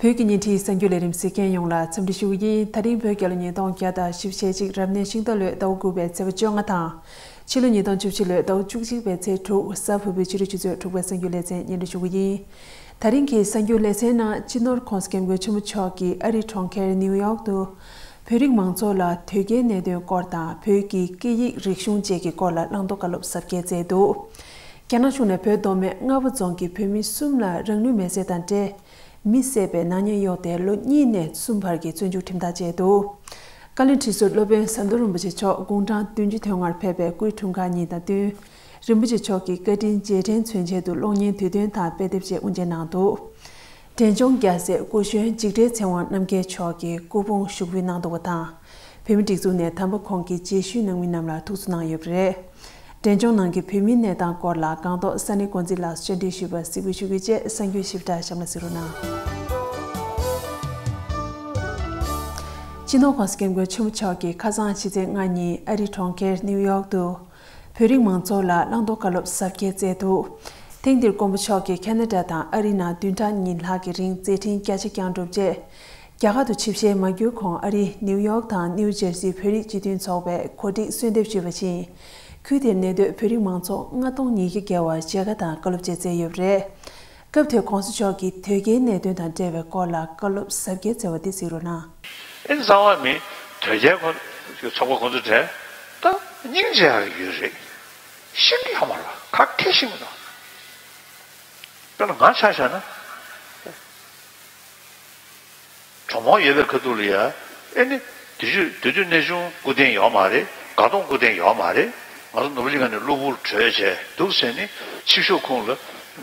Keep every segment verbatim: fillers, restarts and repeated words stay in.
བོད་ཀྱི་བརྙན་འཕྲིན་གསར་འགྱུར་ལས་རིམ་གཟིགས་མཁན་ཡོངས་ལ་འཚམས་འདྲི་ཞུ་གི་ཡིན། ད་རིང་བོད་རྒྱལ་ལོ་ཉིས་སྟོང་བརྒྱ་དང་བཞི་བཅུ་ཞེ་གཅིག་རབ་གནས་ཤིང་རྟ་ལོའི་ཟླ་བ་དགུ་པའི་ཚེས་པ་བཅོ་ལྔ་དང་། ཕྱི་ལོ་ཉིས་སྟོང་བཅུ་བཞི་ལོའི་ཟླ་བ་བཅུ་གཅིག་པའི་ཚེས་དྲུག་གཟའ་ཕུར་བུའི་ཕྱི་དྲོའི་ཆུ་ཚོད་དྲུག་པའི་གསར་འགྱུར་ལེ་ཚན་སྙན་སྒྲོན་ཞུ་གི་ཡིན། ད་རིང་གི་གསར་འགྱུར་ལེ་ཚན་ནང་སྤྱི་ནོར་༸གོང་ས་༸སྐྱབས་མགོན་ཆེན་པོ་མཆོག་གིས་ཨ་རིའི་གྲོང་ཁྱེར་ནིའུ་ཡོག་ཏུ། བོད་རིགས་མང་ཚོགས་ལ་དོལ་རྒྱལ་གནད་དོན་སྐོར་དང་བོད་ཀྱི་སྐད་ཡིག་རིག་གཞུང་བཅས་ཀྱི་སྐོར་ལ་བླང་དོར་བཀའ་སློབ་ཟབ་རྒྱས་སྩལ་འདུག་རྒྱ་ནག་གཞུང་ནས་བོད་མདོ་སྨད་རྔ་བ་རྫོང་གི་བོད་མི་གསུམ་ལ་རང་ལུས་མེར་སྲེག་དང་འབྲེལ། མི་བསད་པའི་ནག་ཉེས་གཡོགས་ཏེ་ལོ་གཉིས་ནས་གསུམ་བར་གྱི་བཙོན་འཇུག་ཁྲིམས་ཐག་བཅད་འདུག་བཀའ་བློན་ཁྲི་ཟུར་སློབ་དཔོན་ཟམ་གདོང་རིན་པོ་ཆེ་མཆོག་དགུང་གྲངས་བདུན་ཅུ་དོན་ལྔར་ཕེབས་པའི་སྐུའི་འཁྲུངས་སྐར་ཉིན་དང་བསྟུན། རིན་པོ་ཆེ་མཆོག་གི་བཀའ་དྲིན་རྗེས་དྲན་མཚོན་ཆེད་དུ་གློག་བརྙན་དུས་སྟོན་དང་དཔེ་དེབ་བཅས་དབུ་འབྱེད་གནང་འདུག་འབྲས་ལྗོངས་རྒྱལ་སྲས་སྐུ་གཞོན་འཇིགས་བྲལ་ཚེ་དབང་རྣམ་རྒྱལ་མཆོག་གི་སྐུ་ཕུང་ཞུགས་འབུལ་གནང་འདུག་པ་དང་། བོད་མིའི་སྒྲིག་འཛུགས་ནས་དམ་པ་ཁོང་གི་རྗེས་ཤུལ་གནང་མི་རྣམས་ལ་ཐུགས་གསོ་གནང་ཡོད་པ་རེད། འབྲས་ལྗོངས་ནང་གི་བོད་མིའི་གནས་སྟངས་སྐོར་ལ་སྒང་ཏོག་ས་གནས་འགོ་འཛིན་ལགས་སུ་བཅར་འདྲི་ཞུས་པར་གཟིགས་འབུལ་ཞུ་རྒྱུའི་ཆེད་གསར་འགྱུར་ཞིབ་ཕྲ་གཤམ་ལ་གཟིགས་རོགས་གནང་། སྤྱི་ནོར་༸གོང་ས་༸སྐྱབས་མགོན་ཆེན་པོ་མཆོག་གིས་ཁ་སང་ཕྱི་ཚེས་ལྔ་ཉིན་ཨ་རིའི་གྲོང་ཁྱེར་ནིའུ་ཡོག་ཏུ། བོད་རིགས་མང་ཚོགས་ལ་བླང་དོར་བཀའ་སློབ་ཟབ་རྒྱས་སྩལ་འདུག་ཐེངས་འདིར་མགོན་པོ་མཆོག་གིས་ཁ་ན་ཌ་དང་ཨ་རི་ནང་བདུན་ཕྲག་གཉིས་ལྷག་གི་རིང་མཛད་འཕྲིན་རྒྱ་ཆེ་བསྐྱངས་གྲུབ་རྗེས། རྒྱ་གར་དུ་ཆིབས་ཞལ་མ་བསྒྱུར་གོང་ཨ་རིའི་ནིའུ་ཡོག་དང་ནིའུ་ཇར་སིའི་བོད་རིགས་སྤྱི་མཐུན་ཚོགས་པས་གོ་སྒྲིག་གསོལ་འདེབས་ཞུས་པ་བཞིན། ཁུལ་དེར་གནས་སྡོད་བོད་རིགས་མང་ཚོགས་ལྔ་སྟོང་ཉིས་བརྒྱ་བར་མཇལ་ཁ་དང་བཀའ་སློབ་བཅས་སྩལ་ཡོད་པ་རེད། སྐབས་དེར་༸གོང་ས་མཆོག་གིས་དོལ་རྒྱལ་གནད་དོན་དང་འབྲེལ་བའི་སྐོར་ལ་བཀའ་སློབ་ཟབ་རྒྱས་སྩལ་བ་འདི་གཟིགས་རོགས་གནང་། ཨེ་རྩ་བ་ནི་དོལ་རྒྱལ་ཁོ་ཚོགས་པ་ཁོ་ཚོ་གྲས་ད་སྙིང་རྗེ་ཡག་ཡོད་རེད། ཤེས་ཀྱི་ཡོད་མ་རེད། ག་གེ་ཤེས་མི་འདུག་དཔེར་ན་ང་ཆ་བཞག་ན། གྲོགས་མོ་ཡོད་པའི་ཁ་ཐུག་ལ་ཡ། ཨེ་ནི། དུས་ཚོད་དུས་ཚོད་གནས་ཆུང་སྐུ་རྟེན་ཡོད་མ་རེད། དགའ་གདོང་སྐུ་རྟེན་ཡོད་མ་རེད། ང་ཚོ་ནོར་བུ་གླིང་ཁ་ནས་གློ་བུར་བྲོས་བྱས་འདུག་ཟེར་ནི་ཕྱི་ཕྱོགས་ཁོངས་ལ་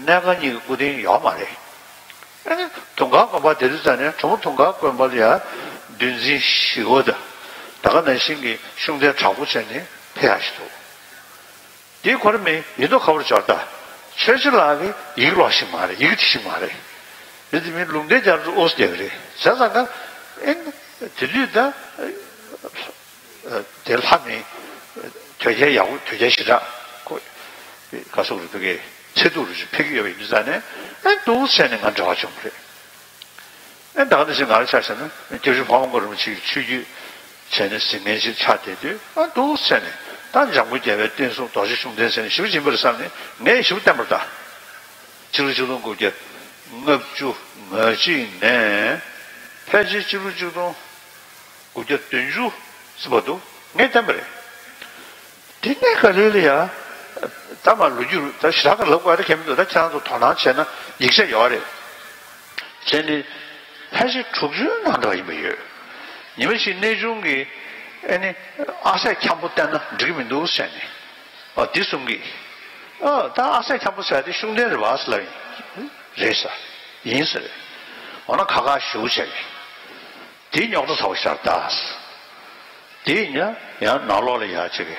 གནས་ཁང་གཉིས་ཀྱི་སྐུ་རྟེན་ཡོད་མ་རེད། ཨེ་ནི། དུང་དཀར་དགོན་པ་དེ་དུས་ཙམ་ནས་གྲོགས་མོ་དུང་དཀར་དགོན་པ་ལ་ཡ། འདུལ་འཛིན་ཞི་བ་དང་། ད་ག་ནང་བཞིན་གྱི་ཤུགས་ལྡན་དྲག་པོ་བྱས་ནས་ཕེབས་ཡག་ཞིག་འདུག་དེའི་གོ་རིམ་ཡིན་མདོག་ཁ་པོར་འབྱོར་ད། ཆོས་རྗེ་ལགས་ཀྱིས་ཡི་གེ་ཀློག་ཤེས་མ་རེད། ཡི་གེ་འབྲི་ཤེས་མ་རེད། དེ་དེ་མིན་ལུང་བསྟན་རྒྱ་མཚོ་ཨོ་སི་རྒྱག་གི་རེད་བྱས་ཙང་ཀ། ཨེ་ནི། དེ་དུས་ད། དེ་ལྷ་མི། དོལ་རྒྱལ་ཡག་པོ་དོལ་རྒྱལ་ཞེ་དྲག་ཁོ། ག་སོག་རེད་ཕ་གི་ཚེ་སྡུག་རུ་ཕ་གི་ཡོད་པ་ཡིན་དུས་ཙང་ནས་ཨེ་འདུག་བྱས་ནས་ང་འབྲེལ་བ་བྱུང་བ་རེད། ཨེ་ད་ག་ནང་བཞིན་ང་རང་ཆ་བཞག་ན་སྐྱབས་རྗེ་ཕ་བོང་ཁ་རིན་པོ་ཆེ་གི་ཆོས་བརྒྱུད་བྱས་ནས་གཟིགས་མཁན་ཞིག་ཆགས་བསྡད་དུས་ཨ་འདུག་ཟེར་ནས་ད་འཇམ་མགོན་རྒྱལ་བའི་བསྟན་སྲུང་རྡོ་རྗེ་ཤུགས་ལྡན་ཟེར་ནས་ཞེ་པོ་ཅིག་ཡིན་པ་རེད་བསམ་ནས་ངས་ཞེ་པོ་བསྟན་པར་གདའ། སྤྱི་ལོ་ཆིག་སྟོང་དགུ་བརྒྱ་ལྔ་བཅུ་ང་གཅིག་ནས་ཕལ་ཆེར་སྤྱི་ལོ་ཆིག་སྟོང་དགུ་བརྒྱ་བདུན་ཅུ་ཙམ་བར་དུ་ངས་བསྟན་པ་རེད། དེ་ནས་ག་ལེ་ལ་ཡ། ད་མ་ལོ་རྒྱུས་ད་ཞེ་དྲག་ག་ལབ་དགོས་རེད་ཁྱད་མི་འདུག་ད་ཁྱེད་རང་ཚོ་དོ་སྣང་བྱས་ན་ཡིག་ཆ་ཡོད་རེད། བྱས་ནས་ཕལ་ཆེར་དྲུག་ཅུའི་ནང་འདྲ་ཡིན་པ་ཡོད། ཉི་མ་ཞིག་གནས་ཆུང་གིས་ཨེ་ནི་ཨ་སྲས་འཁྱམ་པོ་བསྟན་ན་འགྲིག་གི་མི་འདུག་ཟེར་ནས་ཨ་འདི་གསུང་གི། ཨ་ད་ཨ་སྲས་འཁྱམ་པོ་ཟེར་དེ་ཤུགས་ལྡན་རེད་བ་ཟེར་ལབ་ཡིན། རེད་ཟེར། ཡིན་ཟེར། འོ་ན་ཁ་ཁ་ཞུ་བྱས་ནས། དེའི་རྙོག་དྲ་ཚ་བོ་ཤར་ད། དེ་ཡིན་ཡང་ནང་ལོགས་ལ་ཡ་ཅིག་གི་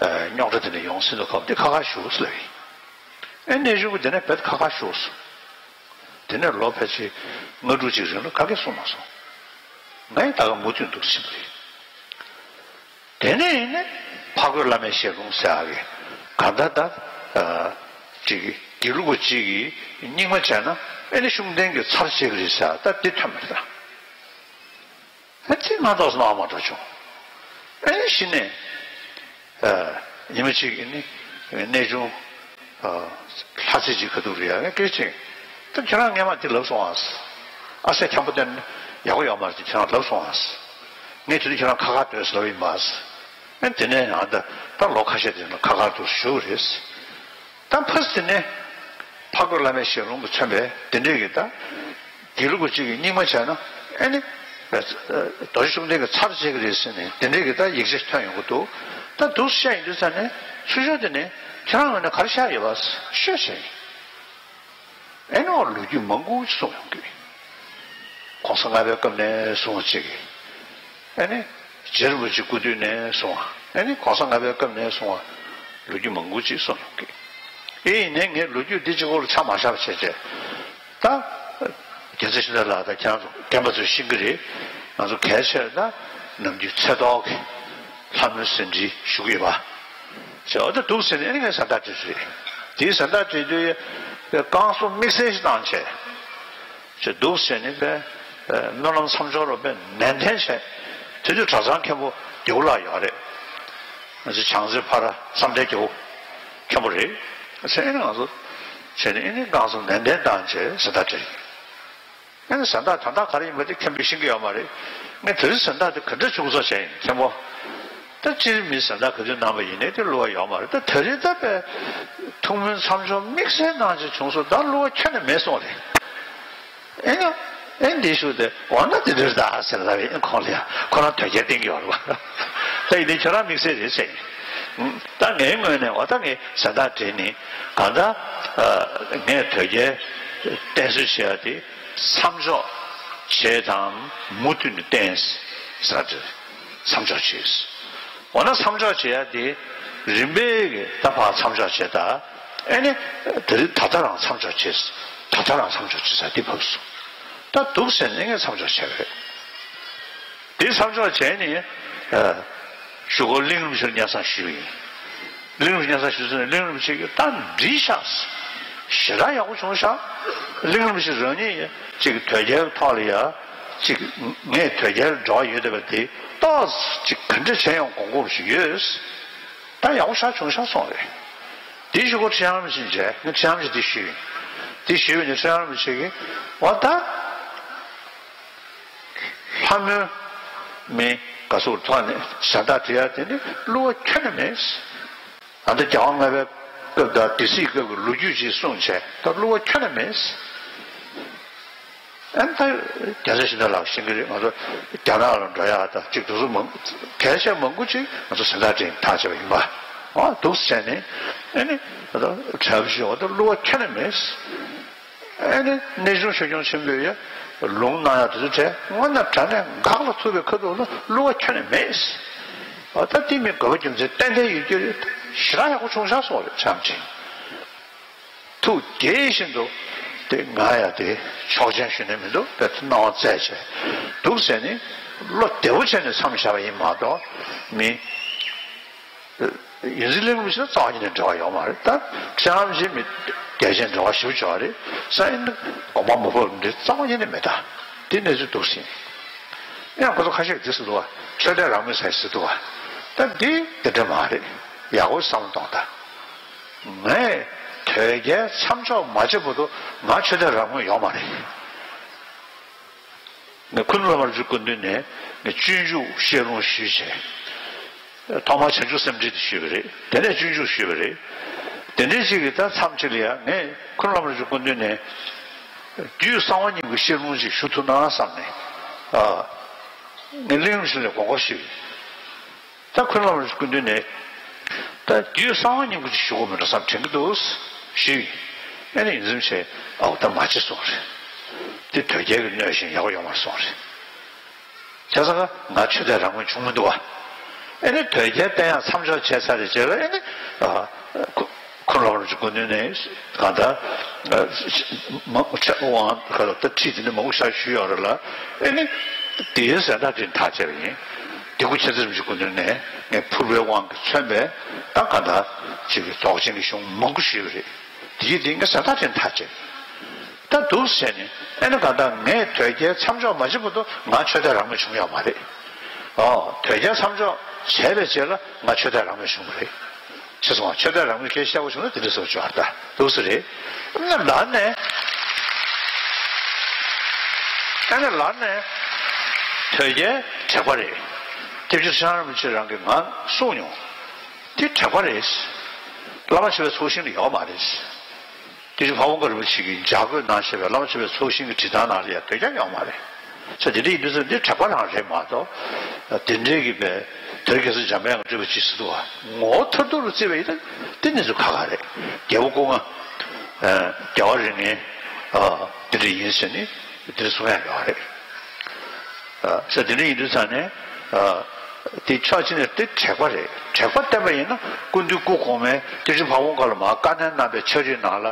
རྙོག་དྲ་དེ་འདྲ་ཡོང་སྲིད་འདུག་གམ་དེ་ཁ་ཁ་ཞུ་ཟེར་ལབ་ཡིན། ཨེ་གནས་ཆུང་གི་དེ་ནས་བེད་ཁ་ཁ་ཞུ་ཟེར། དེ་ནས་ལོ་ཕལ་ཆེར་ལྔ་དྲུག་ཅིག་རིང་ལ་ག་གེ་གསུང་མ་སོང་། ང་ཡང་ད་ག་མུ་མཐུད་འདུག་ཕྱིན་པ་རེད། དེ་ནས་ཡིན་ནས་ཕ་རྒོད་བླ་མའི་ཞལ་ལུང་ཟེར་ཡག་གི་ག་ད་ད། ཅིག་གི་དགེ་ལུགས་པ་ཅིག་གིས་རྙིང་མ་བྱས་ན་ཨེ་ནི་ཤུགས་ལྡན་གྱི་ཚར་བྱེད་ཀྱི་རེད་ཟེར་ད་འདི་ཐོན་པ་རེད་ད། ཨ་ཙི་ང་ཏོག་སྣང་མ་འགྲོ་བྱུང་། ཨེ་ནི་གཞི་ནས་ཉི་མ་གཅིག་གིས་ནི་གནས་ཆུང་ལྷ་རྩེ་གཅིག་ཁ་ཐུག་རེད་ཡ་ངས་སྐད་ཆེན་ད་ཁྱེད་རང་སྔས་མ་འདི་ལབ་སོང་ཨ། ཨ་སྲས་འཁྱམ་པོ་བསྟན་ན་ཡག་པོ་ཡོད་མ་རེད་ཅེས་ཁྱེད་རང་ལབ་སོང་ཨ། ངས་དེ་དུས་ཁྱེད་རང་ཁ་ཁ་སྡོད་ཟེར་ལབ་ཡིན་པ། ཨེ་དེ་ནས་ཡང་ད་ད་ལོ་ཁ་ཤས་དེ་ནང་ཁ་ཁ་འདུག་ཞུ་རེད། ད་ཕ་སི་དེ་ནས་ཕ་རྒོད་བླ་མའི་ཞལ་ལུང་གིས་མཚོན་པའི་དེ་འདྲས་ཀྱི་ད་དགེ་ལུགས་ཀྱི་གཅིག་གི་རྙིང་མ་བྱས་ན་ཨེ་ནི་རྡོ་རྗེ་ཤུགས་ལྡན་གྱི་ཚར་བྱེད་ཀྱི་རེད་ཟེར་ནས་དེ་འདྲས་ཀྱི་ད་ཡིག་ཆ་ཐོན་ཡོང་གི་འདུག་ད་འདུག་བཤད་ཡིན་དུས་ཙང་ནས་ཚུར་ཤོག་དེ་ནས་ཁྱེད་རང་ངོས་ནས་ག་རེ་བཤད་ཡོད་པ་ཤོད་བཤད་ཡིན། ཨེ་ནོ་ལོ་རྒྱུས་མང་པོ་ཞིག་གསུངས་ཡོང་གི། གོང་ས་ལྔ་པའི་སྐབས་ནས་གསུངས་པ་ཅིག་གིས། ཨེ་ནི། རྗེ་རིན་པོ་ཆེ་སྐུ་དུས་ནས་གསུངས་པ། ཨེ་ནི་གོང་ས་ལྔ་པའི་སྐབས་ནས་གསུངས་པ། ལོ་རྒྱུས་མང་པོ་ཅིག་གསུངས་ཡོང་གི། ཨེ་ཡིན་ནའི་ངས་ལོ་རྒྱུས་འདི་གཅིག་པོ་ལ་ཆ་མ་བཞག་པ་བྱས་བྱས། ད། རྒྱལ་སྲས་ཤིང་རྟ་ལགས་དང་ཁྱེད་རང་ཚོ་རྒན་པ་ཚོས་ཤེས་ཀྱི་རེད། ང་ཚོ་གལ་ཆེར་ད། ནམ་རྒྱུན་ཚེ་ཐོག་གི་ལྷ་མོའི་ཟིན་བྲིས་ཞུ་གི་ཡོད་པ། ཅེས་འོ་ད་འདུག་ཟེར་ནས་ཨ་ནི་ངས་ཟན་བརྟག་བྱེད་ཚུལ་རེད། དེའི་ཟན་བརྟག་བྱེད་དུས་ཡ། བཀང་གསོ་དམིགས་བསལ་ཞིག་བཏང་བྱས། ཅེས་འདུག་ཟེར་ནས་པས། སྨོན་ལམ་མཚམས་སྦྱོར་རུ་དཔེ་ནན་ཏན་བྱས། དེ་དུས་གྲྭ་ཚང་མཁན་པོ་རྒྱལ་པོ་ལགས་ཡོད་རེད། ང་ཚོ་བྱང་རྩེ་ཕ་ར་བསམ་གྲྭའི་རྒྱལ་པོ་མཁན་པོ་རེད། ཟེར་ཨེ་ནི་ང་ཚོ་བྱས་ནས་ཨེ་ནི་སྒང་གསུམ་ནན་ཏན་བཏང་བྱས་གཟེངས་རྟགས་སྤྲད། ཨེ་ནི་གཟེངས་རྟགས་དོན་དག་ག་རེ་ཡིན་པ་དེ་མཁན་པོས་ཤེས་ཀྱི་ཡོད་མ་རེད། ངས་དེ་རིང་གཟེངས་རྟགས་དེ་ག་འདྲ་བྱུང་བཟོ་བྱས་ཡིན་མཁན་པོ། ད་སྤྱིར་མི་གཟེངས་རྟགས་ག་དུས་གནང་པ་ཡིན་ནའི་དེ་བསླུ་བ་ཡོད་མ་རེད། ད་དེ་རིང་ད་དཔེ་ཐུགས་སྨོན་མཚམས་སྦྱོར་དམིགས་བསལ་གནང་བྱས་བྱུང་སོང་། ད་བསླུ་བ་ཁྱོན་ནས་མེད་སོང་རེད། ཨེ་ཡ། ཨེ་འདི་ཞུ་སྟེ་འོ་ན་འདི་འདྲ་རེད་ད་ཟེར་ལབ་ཡིན། ཁོང་ལ་ཡང་ཁོ་རང་དོལ་རྒྱལ་བསྟེན་གྱི་ཡོད་རེད་བ། ད་ཡིན་ནའི་ཁྱོད་རང་དམིགས་བསལ་རེད་ཟེར། ད་ངའི་ངོས་ནས་འོ་ད་ངས་གཟེངས་རྟགས་སྤྲད་ནི་གང་ལྟར་ངས་དོལ་རྒྱལ་བསྟེན་གསོལ་བྱེད་ཡ་དེ་མཚམས་འཇོག་བྱེད་དང་མུ་མཐུད་ནས་བསྟེན་ཟེར་ཏེ་མཚམས་འཇོག་བྱེད། འོ་ན་མཚམས་འཇོག་བྱེད་ཡ་དེ་རིམ་པས་ཀྱི་ད་ཕར་མཚམས་འཇོག་བྱེད་ད། ཨེ་ནི་དེ་རིང་ད་ལྟ་རང་མཚམས་འཇོག་བྱེད། ད་ལྟ་རང་མཚམས་འཇོག་བྱེད་ས་འདི་བབས་སོང་། ད་འདུག་ཟེར་ནས་ངས་མཚམས་འཇོག་བྱས་པ་རེད། དེ་མཚམས་འཇོག་བྱས་ནས་ཨ་གཞུག་གུ་གླིང་རིན་པོ་ཆེར་སྙན་སེང་ཞུས་པ་ཡིན། གླིང་རིན་པོ་ཆེར་སྙན་སེང་ཞུས་ཚུན་ནས་གླིང་རིན་པོ་ཆེ་གིས་ད་འགྲིག་ཤག་ཞེ་དྲག་ཡག་པོ་བྱུང་ཤག་གླིང་རིན་པོ་ཆེ་རང་ཉིད་ཅིག་དོལ་རྒྱལ་ཐོག་ལ་ཡ་ཅིག་ངས་དོལ་རྒྱལ་འབྲེལ་བ་ཡོད་བསྡད་པ་དེ་ཏོག་ཙམ་ཅིག་ག་འདྲ་བྱས་ཡོང་དགོངས་པ་ཞིག་ཡོད། ད་ཡག་པོ་ཞེ་དྲག་བྱུང་ཤག་གསུངས་རེད། དེའི་གཞུག་གུ་ཁྲི་བྱང་རིན་པོ་ཆེ་མཇལ། ངས་ཁྲི་བྱང་རིན་པོ་ཆེ་དེ་ཞུས་ཡིན། དེ་ཞུས་པ་ནས་ཁྲི་བྱང་རིན་པོ་ཆེ་གིས་འོ་ད་ལྷ་མོའི་མི་ག་ཟུག་ཐོག་ནས་གཟེངས་རྟགས་སྤྲད་ཡ་དེ་ནི་བསླུ་བ་ཁྱོན་ནས་མེད། ད་ལྟ་རྒྱལ་དབང་ལྔ་པའི་སྐབས་དང་སྡེ་སྲིད་སྐབས་ཀྱི་ལོ་རྒྱུས་ཅིག་གསུངས་བྱས་ད་བསླུ་བ་ཁྱོན་ནས་མེད། ཨ་ནི་ད་རྒྱལ་སྲས་ཤིང་རྟ་ལགས་ཤེས་ཀྱི་རེད། ང་ཚོ་རྒྱ་ནག་ལ་འགྲོ་ཡག་དང་གཅིག་དུས་ཚོད་མང་གལ་ཆེ་མང་པོ་ཅིག་ང་ཚོ་གཟེངས་རྟགས་སྤྲད་ཐག་བཅད་པ་ཡིན་པ། འོ་འདུག་སེ་བྱས་ནས་ཨ་ནི་ད་གྲྭ་པ་ཞིག་འོ་ད་བསླུ་བ་ཁྱོན་ནས་མེད། ཨ་ནི་གནས་ཆུང་ཆོས་སྐྱོང་ཆེན་པོས་ཡ་ལུང་གནང་ཡག་དེ་ཚོ་བྲལ་སྔོན་ན་དྲང་གནས་འགག་ལ་ཐུག་པའི་ཁ་ཐུག་ལ་བསླུ་བ་ཁྱོན་ནས་མེད། འོ་ད་དེ་མིན་དགོས་པ་རྒྱུ་མཚན་ཏན་ཏན་ཡོད་རྒྱུ་རེད། ཞེ་དྲག་ཡག་པོ་བྱུང་ཤག་གསུངས་རེད། ཁྲི་བྱང་རིན་པོ་ཆེ། ཐུགས་དགྱེས་བཞིན་དུ་དེ་ང་ཡང་དེ་ཆོག་མཆན་ཞུ་ནས་མི་འདུག་དཔེ་སྣང་བ་བཙལ་བྱས་འདུག་ཟེར་ནས་བློ་བདེ་བོ་བྱས་ནས་མཚམས་བཞག་པ་ཡིན་མ་གཏོགས་མི་ཡིན་གཟི་གླིང་རིན་པོ་ཆེ་ལ་རྩ་བ་ཉིད་ནས་འབྲེལ་བ་ཡོད་མ་རེད། ད་ཁྲི་བྱང་རིན་པོ་ཆེ་མི་རྒྱལ་ཆེན་འབྲེལ་བ་ཞེ་པོ་ཅིག་ཡོད་རེད་ཟེར་ཡིན་ན་དགོངས་པ་མ་ཕོབ་འདི་རྩ་བ་ཉིད་ནས་མེད། ད་དེ་གནས་ཚུལ་འདུག་ཟིན་ཡང་ཁོ་ཚོ་ཁ་ཤས་ཀྱིས་འདི་ཟེར་འདུག་བ། ཆོས་དད་རང་མོས་ཟེར་ཟེར་འདུག་བ། ད་འདི་དེ་འདྲ་མ་རེད། ཡག་པོ་བསམ་བློ་གཏོང་ད། ངས་དོལ་རྒྱལ་མཚམས་འཇོག་མ་བྱེད་བར་དུ་ང་ཆོས་དད་རང་མོས་ཡོད་མ་རེད། ངས་ཁུ་ནུ་བླ་མ་རིན་པོ་ཆེའི་སྐུ་མདུན་ནས་ངས་སྤྱོད་འཇུག་བཤད་ལུང་ཞུས་བྱས། ཐོག་མར་བྱང་ཆུབ་སེམས་འགྲེལ་དེ་ཞུས་པ་རེད། དེ་ནས་སྤྱོད་འཇུག་ཞུས་པ་རེད། དེ་འདྲའི་ཅིག་གིས་ད་མཚམས་གཅིག་ལ་ཡང་ངས་ཁུ་ནུ་བླ་མ་རིན་པོ་ཆེའི་སྐུ་མདུན་ནས་རྒྱུད་གསང་བ་སྙིང་པོའི་བཤད་ལུང་ཅིག་ཞུ་ཐུབ་ན་བསམ་ནས་ཨ་ངས་གླིང་རིན་པོ་ཆེ་ལ་དགོངས་སྐོར་ཞུས། ད་ཁུ་ནུ་བླ་མ་རིན་པོ་ཆེའི་སྐུ་མདུན་ནས་ད་རྒྱུད་གསང་བ་སྙིང་པོ་ཅིག་ཞུ་དགོས་མིན་འགྲོ་བསམ་དྲན་གྱི་འདུག་ཞུས། ཨ་ནི་ཡིད་འཛིན་བྱས་ཨའོ་ད་མ་བྱེད་གསུངས་རེད། འདི་དོལ་རྒྱལ་གྱི་གནོད་ཞིང་ཡག་པོ་ཡོད་མ་རེད་གསུངས་རེད། བྱས་ཙང་ང་ཆོས་དད་རང་མོས་བྱུང་མི་འདུག་བ། ཨ་ནི་དོལ་རྒྱལ་བསྟེན་ཡག་མཚམས་འཇོག་བྱས་ཚར་རེད་བྱས་ལ་ཨ་ནི་ཨ་ཁུ་ཁུ་ནུ་བླ་མ་རིན་པོ་ཆེའི་སྐུ་མདུན་ནས་གང་ལྟར་ཨ་མ་ཆ་དབང་ག་ལ་ད་ཁྲིད་དེ་འདྲ་མང་པོ་ཞིག་ཞུས་ཡོད་རེད་ལ། ཨ་ནི་དེའི་གཟེངས་རྟགས་དེ་ཐག་བཅད་པ་ཡིན། དེ་སྐུ་མཁྱེན་བརྩེ་རིན་པོ་ཆེའི་སྐུ་མདུན་ནས་ངས་ཕུར་པའི་དབང་གིས་མཚོན་པའི་ད་གང་ལྟར་ཅིག་གི་རྫོགས་ཆེན་གྱི་གཞུང་མང་པོ་ཞུས་པ་རེད། དེ་ཡིན་དེ་ངས་གཟེངས་རྟགས་དེ་ཐག་བཅད། ད་འདུག་ཟེར་ནས་ཨ་ནི་གང་ལྟར་ངས་དོལ་རྒྱལ་མཚམས་འཇོག་མ་བྱེད་བར་དུ་ང་ཆོས་དད་རང་མོས་བྱུང་ཡོད་མ་རེད། ཨོ་དོལ་རྒྱལ་མཚམས་འཇོག་བྱས་པའི་རྗེས་ལ་ང་ཆོས་དད་རང་མོས་བྱུང་བ་རེད། ཤེས་སོང་བ། ཆོས་དད་རང་མོས་སྐད་བཤད་པ་བྱུང་ན་དེ་འདྲ་བཟོ་བྱུང་བ་ད་འདུག་ས་རེད། ཨ་ནི་ལར་ནས་ཨ་ནི་ལར་ནས་དོལ་རྒྱལ་དྲེགས་པ་རེད། ཐེག་ཆེན་ཁྲི་བྱང་རིན་པོ་ཆེ་རང་གིས་ང་གསུངས་མྱོང་། དེ་དྲེགས་པ་རེད། བླ་མ་མཆོད་པའི་ཚོགས་ཞིང་ལ་ཡོད་མ་རེད། དེ་བཞིན་ཕ་བོང་ཁ་རིན་པོ་ཆེ་གིས་ལྗགས་བཀོད་གནང་བཞག་པའི་བླ་མ་མཆོད་པའི་ཚོགས་ཞིང་གི་བྲིས་ཐང་ནང་ལ་ཡང་དོལ་རྒྱལ་ཡོད་མ་རེད། ས་དེ་འདྲ་ཡིན་དུས་ཙང་འདི་དྲེགས་པ་རང་རེད་མ་གཏོགས། དེ་འདྲའི་གི་པའི་དོལ་རྒྱལ་སྲས་འཇམ་དཔལ་དབྱངས་སྤྲུལ་པ་ཅིག་ཟེར་འདུག་བ། ངོ་བོ་མཐར་ཐུག་ལ་བརྩིས་པ་ཡིན་ན་དེ་གནས་ཚུལ་ཁག་ཁག་རེད། རྒྱལ་པོ་སྐུ་ལྔ། རྒྱལ་བ་རིགས་ལྔའི་དེ་འདྲ་ཡིན་ཟེར་ནས་དེ་འདྲ་གསུང་ཡག་ཡོད་རེད། ས་དེ་འདྲ་ཡིན་དུས་ཙང་ནས། དེ་ཕྱོགས་གཅིག་ནས་དེ་དྲེགས་པ་རེད། དྲེགས་པ་བསྟན་པ་ཡིན་ན་སྐུ་མདུན་སྐུ་གོང་མའི་ཐེག་ཆེན་ཕ་བོང་ཁ་ལ་མར་བཀའ་ནན་གནང་པའི་ཕྱག་བྲིས་ནང་ལ་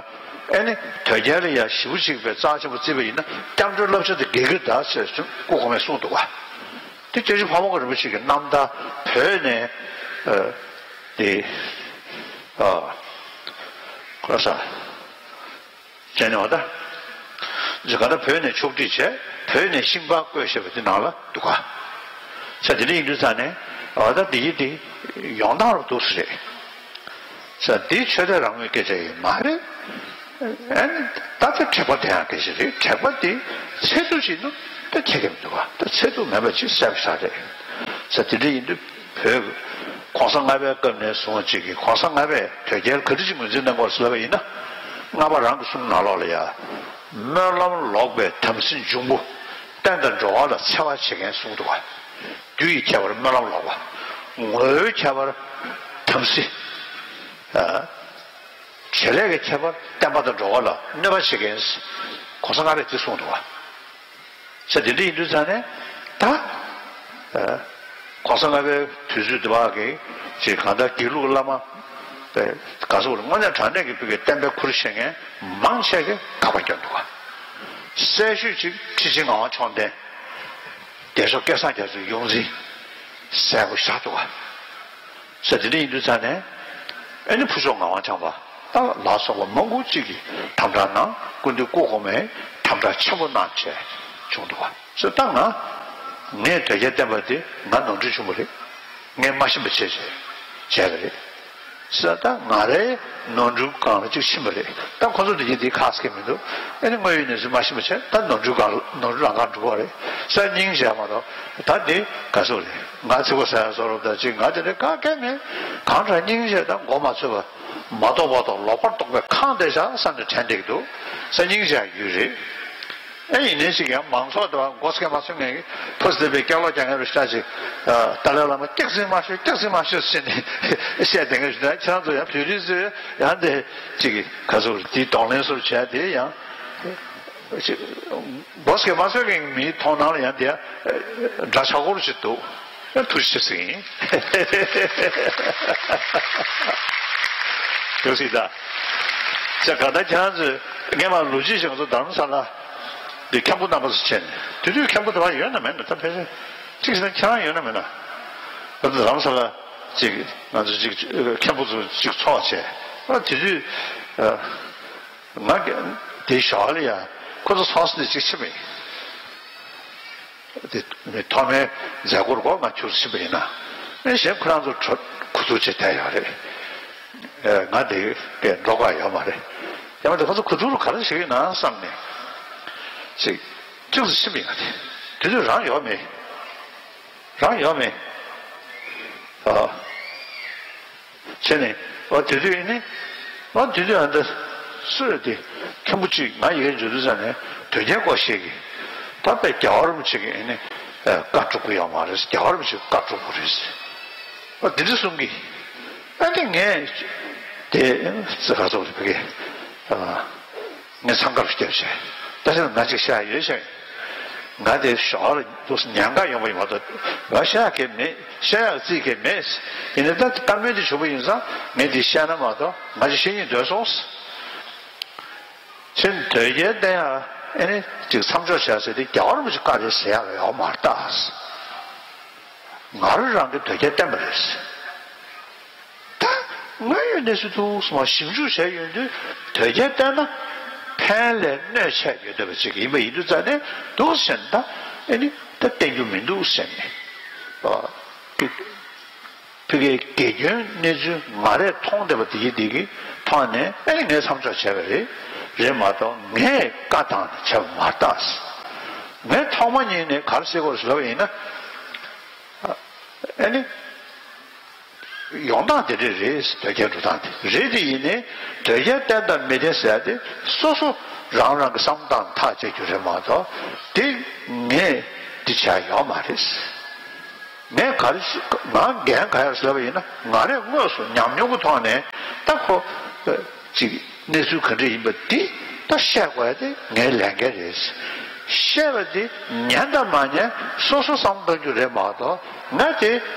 ཨེ་ནི་དོལ་རྒྱལ་ལ་ཡ་ཞེ་པོ་ཅིག་པའི་རྩ་ཆེན་པོ་བརྩིས་པ་ཡིན་ན་སྐྱབས་འགྲོའི་བསླབ་བྱ་དེ་དགེ་གི་གདའ་ཟེར་སྐུ་གོང་མས་གསུངས་འདུག་ག། དེ་ཐེག་ཆེན་ཕ་བོང་ཁ་རིན་པོ་ཆེ་གི་རྣམ་ཐར་བོད་ནས་དེ་ཁོ་ས། བྱས་ནས་བ་ད། ཇི་ག་ད་བོད་ནས་ཕྱོགས་སྒྲིག་བྱས། བོད་ནས་ཤིང་པར་བརྐོས་བཞག་པ་དེ་ནང་ལ་འདུག་ག་ས་དེ་འདྲ་ཡིན་དུས་ཙང་ནས་འོ་ད་འདི་ཡི་དེ་ཡོང་སྟངས་རུ་འདུག་ས་རེད། ས་འདི་ཆོས་དད་རང་མོས་སྐད་ཆ་ཡིན་མ་རེད། ཨ་ནི་ད་ལྟ་དྲེག་པ་དེ་ཡང་སྐད་ཆ་རེད། དྲེག་པ་དེ་ཚད་དུ་ཞིག་ནུ་ད་ཁྱད་ཀྱི་མི་འདུག་ག་ད་ཚད་དུ་མེད་པ་ཅིག་གསལ་པོ་ཆགས་རེད། ས་དེ་འདྲ་ཡིན་དུས་བོད་གོང་ས་ལྔ་པའི་སྐབས་ནས་བཟུང་ཅིག་གི་གོང་ས་ལྔ་པས་དོལ་རྒྱལ་ག་འདྲ་ཅིག་ངོས་འཛིན་གནང་དགོས་ཟེར་བ་ཡིན་ན། ལྔ་པ་རང་གི་གསུང་ནང་ལོགས་ལ་ཡ། སྨོན་ལམ་ལོག་པའི་དམ་སྲི་འབྱུང་པོ། བསྟན་དང་འགྲོ་བ་ལ་འཚེ་བ་བྱེད་མཁན་གསུངས་འདུག་ག་རྒྱུ་ཡི་ཁྱད་པར་སྨོན་ལམ་ལོག་པ། ངོ་བོའི་ཁྱད་པར་དམ་སྲི། ཨ། བྱེད་ལས་ཀྱི་ཁྱད་པར་བསྟན་པ་དང་འགྲོ་བ་ལ་གནོད་པ་བྱེད་མཁན། གོང་ས་ལྔ་པས་དེ་གསུངས་འདུག་ག་ས་དེ་འདྲ་ཡིན་དུས་ཙང་ནས་ད། ཨ། གོང་ས་ལྔ་པའི་དུས་ཚོད་འདི་བར་གྱི་ཅིག་གང་ལྟར་དགེ་ལུགས་བླ་མ། དེ་ག་ཚོད་རེད། དངོས་གནས་དྲང་གནས་ཀྱི་བོད་ཀྱི་བསྟན་པའི་ཁུར་བཞེས་མཁན་མང་ཆེ་གིས་དགག་པ་བརྒྱབ་འདུག་ག་གསལ་ཤོས་ཅིག་ཁྲི་ཆེན་ངག་དབང་མཆོག་ལྡན། རྒྱལ་མཆོག་སྐལ་བཟང་རྒྱ་མཚོའི་ཡོངས་འཛིན། གསལ་པོ་བཞག་འདུག་ག་ས་དེ་འདྲ་ཡིན་དུས་ཙང་ནས། ཨ་ནི་ཕུར་ལྕོག་ངག་དབང་བྱམས་པ། ད་ལ་སོགས་པ་མང་པོ་ཅིག་གིས་དམ་དྲག་གནང་། སྐུ་མདུན་སྐུ་གོང་མས་དམ་དྲག་ཆེན་པོ་གནང་བྱས་བྱུང་འདུག་ག་ས་ད་ང་། ངས་དོལ་རྒྱལ་བསྟེན་པ་དེ་ང་ནོར་འཁྲུལ་བྱུང་བ་རེད། ངས་མ་ཤེས་པ་བྱས་བྱས་བྱས་པ་རེད། ས་ད་ང་རའི་ནོར་འཁྲུལ་སྒང་ལ་ཅིག་ཕྱིན་པ་རེད། ད་ཁོ་ཚོ་འདི་གྱིས་འདི་ཁག་སྐད་མི་འདུག་ཨ་ནི་དངོས་ཡོད་གནས་ཚུལ་མ་ཤེས་པ་བྱས། ད་ནོར་འཁྲུལ་སྒང་ལ་ནོར་འཁྲུལ་རང་སྒང་འགྲོ་བ་རེད། ས་སྙིང་རྗེ་མ་གཏོགས་ད་འདི་ག་ཚོད་རེད། ང་ཚིག་པ་ཟ་ཡ་བཟོ་རབས་ད་ཅིག་ང་དེ་འདྲ་ག་གེ་མེད། གང་དྲག་སྙིང་རྗེ་དང་མགོ་མ་ཚོས་པ། མ་རྟོགས་པ་དང་ལོག་པར་རྟོག་པའི་ཁང་བསྡད་བཞག་བསམ་ནས་དྲན་བསྡད་ཀྱི་འདུག་ས་སྙིང་རྗེ་ཡོད་རེད། ཨེ་ཡིན་ནའི་ཞིག་ཡང་མང་ཚོགས་དང་མགོ་སྐད་མ་ཚོས་མཁན་གྱི་ཕོ་སི་དེ་པའི་སྐྱག་ལོག་རྒྱག་མཁན་རུ་ཤ་ཅིག་ཏཱ་ལའི་བླ་མ་སྐྱག་རྫུན་མ་ཤོད། སྐྱག་རྫུན་མ་ཤོད་ཟེར་ནས་བཤད་བསྡད་མཁན་ཞིག་ད་ཁྱེད་རང་ཚོ་ཡང་བོད་རིགས་ཚོས་ཡང་དེ་ཅིག་ག་ཚོད་དེའི་གདོང་ལེན་སོར་བྱས་དེ་ཡང་ཅིག་མགོ་སྐད་མ་ཚོས་མཁན་གྱི་མིའི་མཐོང་སྣང་ལ་ཡང་དེ་འདྲ་ཆགས་སྐོར་ཞིག་འདུག་ཐུགས་རྗེ་ཆེ་ཟེར་ཡིན། ཡོད་སྲིད་ད། ཅག་ག་ད་ཁྱེད་རང་ཚོས་སྔས་མ་ལོ་རྒྱུས་ཤིག་ང་ཚོ་རྡ་རམ་ས་ལ་འདི་མཁན་པོ་རྣམ་པ་ཚོ་བྱས་ནས། དེ་དུས་མཁན་པོ་དེ་བ་ཡོད་ན་མེད་ན། ད་ཕལ་ཆེར་གཅིག་བྱས་ན་ཁྱེད་རང་ཡོད་ན་མེད་ན། ང་ཚོ་རྡ་རམ་ས་ལ་ཅིག་ང་ཚོ་ཅིག་མཁན་པོ་ཚོ་ཅིག་ཚོགས་བྱས། ཨ་དེ་དུས་ང་དེ་ཞོར་ལ་ཡ་ཁོ་ཚོ་ཚོགས་ས་ནས་ཅིག་ཕྱིན་པ་ཡིན། དེ་ཐོག་མའི་མཛད་སྒོར་སྒོ་ང་ཁྱུར་ཕྱིན་པ་ཡིན་ན། ཨེ་གཞན་ཁོ་རང་ཚོ་གྲོ་ཁུ་ཚུར་བྱེད་བསྡད་ཡོད་རེད། ཨེ་ང་དེ་པས་འགྲོ་ག་ཡོད་མ་རེད། ཡང་མ་དེ་ཁོ་ཚོ་ཁུ་ཚུར་ག་རེ་བྱེད་ཀྱི་ཡོད་ན་བསམ་ནས། ཅིག་ཁྱུར་ཕྱིན་པ་ཡིན། ང་དེ་དེ་དུས་རང་ཡོད་མེད། རང་ཡོད་མེད། ཨ། བྱས་ནས་ཨ་དེ་དུས་ཨེ་ནི། ཨ་དེ་དུས་ཨ་འདི་སུ་རེད་དེ། མཁན་པོ་གཅིག་ང་ཡི་གེ་འཇོག་དུས་ཙང་ནས་དོལ་རྒྱལ་སྐོར་བཤད་ཀྱི། ད་དཔེ་རྒྱལ་བ་རིན་པོ་ཆེ་གི་ཨེ་ནི་བཀའ་སྒྲུབ་ཀྱི་ཡོད་མ་རེད། རྒྱལ་བ་རིན་པོ་ཆེ་བཀའ་སྒྲུབ་དགོས་རེད། ཨ་དེ་འདྲ་གསུང་གི། ཨ་ནི་ངས་དེ་ཙི་ག་ཚོད་རེད་བ་གི། ཨ་ངས་འཚང་ཁ་རུ་བསྐྱལ་བྱས། ད་ཆ་ང་གཅིག་བཤད་ཡ་ཡོད་བཤད། ང་དེ་ཞོར་ལ་འདུག་ཉན་ག་ཡོང་བ་ཡིན་མ་གཏོགས་ང་བཤད་ཡག་གི་མེད། བཤད་ཡག་རྩིས་གི་མེད། ཡིན་ནའི་ད་བཀའ་མོལ་དེ་ཞུ་བ་ཡིན་ཙང་ངས་འདི་བཤད་ན་མ་གཏོགས་ང་ཅིག་བཤད་སྙིང་འདོད་སོང་། ཕྱིན་དོལ་རྒྱལ་བསྟེན་ཡག་ཨེ་ནི་ཅིག་མཚམས་འཇོག་བྱས་ཟེར་དེ་རྒྱལ་བ་རིན་པོ་ཆེ་བཀའ་རེད་ཟེར་ཡག་ཡོད་མ་རེད་ད། ང་རང་རང་གི་དོལ་རྒྱལ་བསྟེན་པ་རེད། ད་དངོས་ཡོད་གནས་ཚུལ་ཐུགས་སུ་མ་ཞིབ་འཇུག་བྱས་ཡོང་དུས་དོལ་རྒྱལ་བསྟེན་ན་ཕན་ལས་གནོད་ཆེ་ཡོད་བསྡད་པ་ཅིག་ཡིན་པ་ཡིན་དུས་ཙང་ནས་འདུག་ཟེར་ན། ད་ཨེ་ནི་ད་བསྟེན་རྒྱུ་མི་འདུག་ཟེར་ནས། ཨ་ཕ་ཕ་གིའི་དགེ་སྐྱོན་གནས་ཚུལ་ང་རས་མཐོང་བསྡད་པ་དེ་གི་དེ་གི་ཐོག་ནས་ཨེ་ནི་ངས་མཚམས་འཇོག་བྱས་པ་རེད། རེད་མ་གཏོགས་ངས་བཀའ་བཏང་ནས་བྱས་པ་མ་རེད་ད། ངས་ཐོག་མ་ཉིད་ནས་ག་རེ་ཟེར་དགོས་རེད་ལབ་པ་ཡིན་ན། ཨེ་ནི། ཡོང་སྟངས་དེ་འདྲ་རེད། དོལ་རྒྱལ་འགྲོ་སྟངས་དེ་རེད། དེ་ཡིན་ནའི་དོལ་རྒྱལ་བསྟེན་དང་མི་བསྟེན་ཟེར་ཡ་དེ་སོ་སོ་རང་རང་གི་བསམ་བློ་བཏང་ཐག་བཅད་རྒྱུ་རེད་མ་གཏོགས་དེ་ངས་འདི་བྱས་ཡོད་མ་རེད། ངས་ག་རེ་ང་འགན་ག་རེ་ཟེར་བ་ཡིན་ན་ང་རས་དངོས་སུ་ཉམས་མྱོང་གི་ཐོག་ནས་ད་ཁོ་ཅིག་གནས་ཚུལ་ག་འདྲ་ཡིན་པ་འདི་ད་བཤད་དགོས་ཡ་དེ་ངའི་ལས་འགན་རེད། བཤད་པ་འདི་ཉན་དང་མ་ཉན་སོ་སོ་བསམ་བློ་གཏོང་རྒྱུ་རེད་མ་གཏོགས་ང་དེ་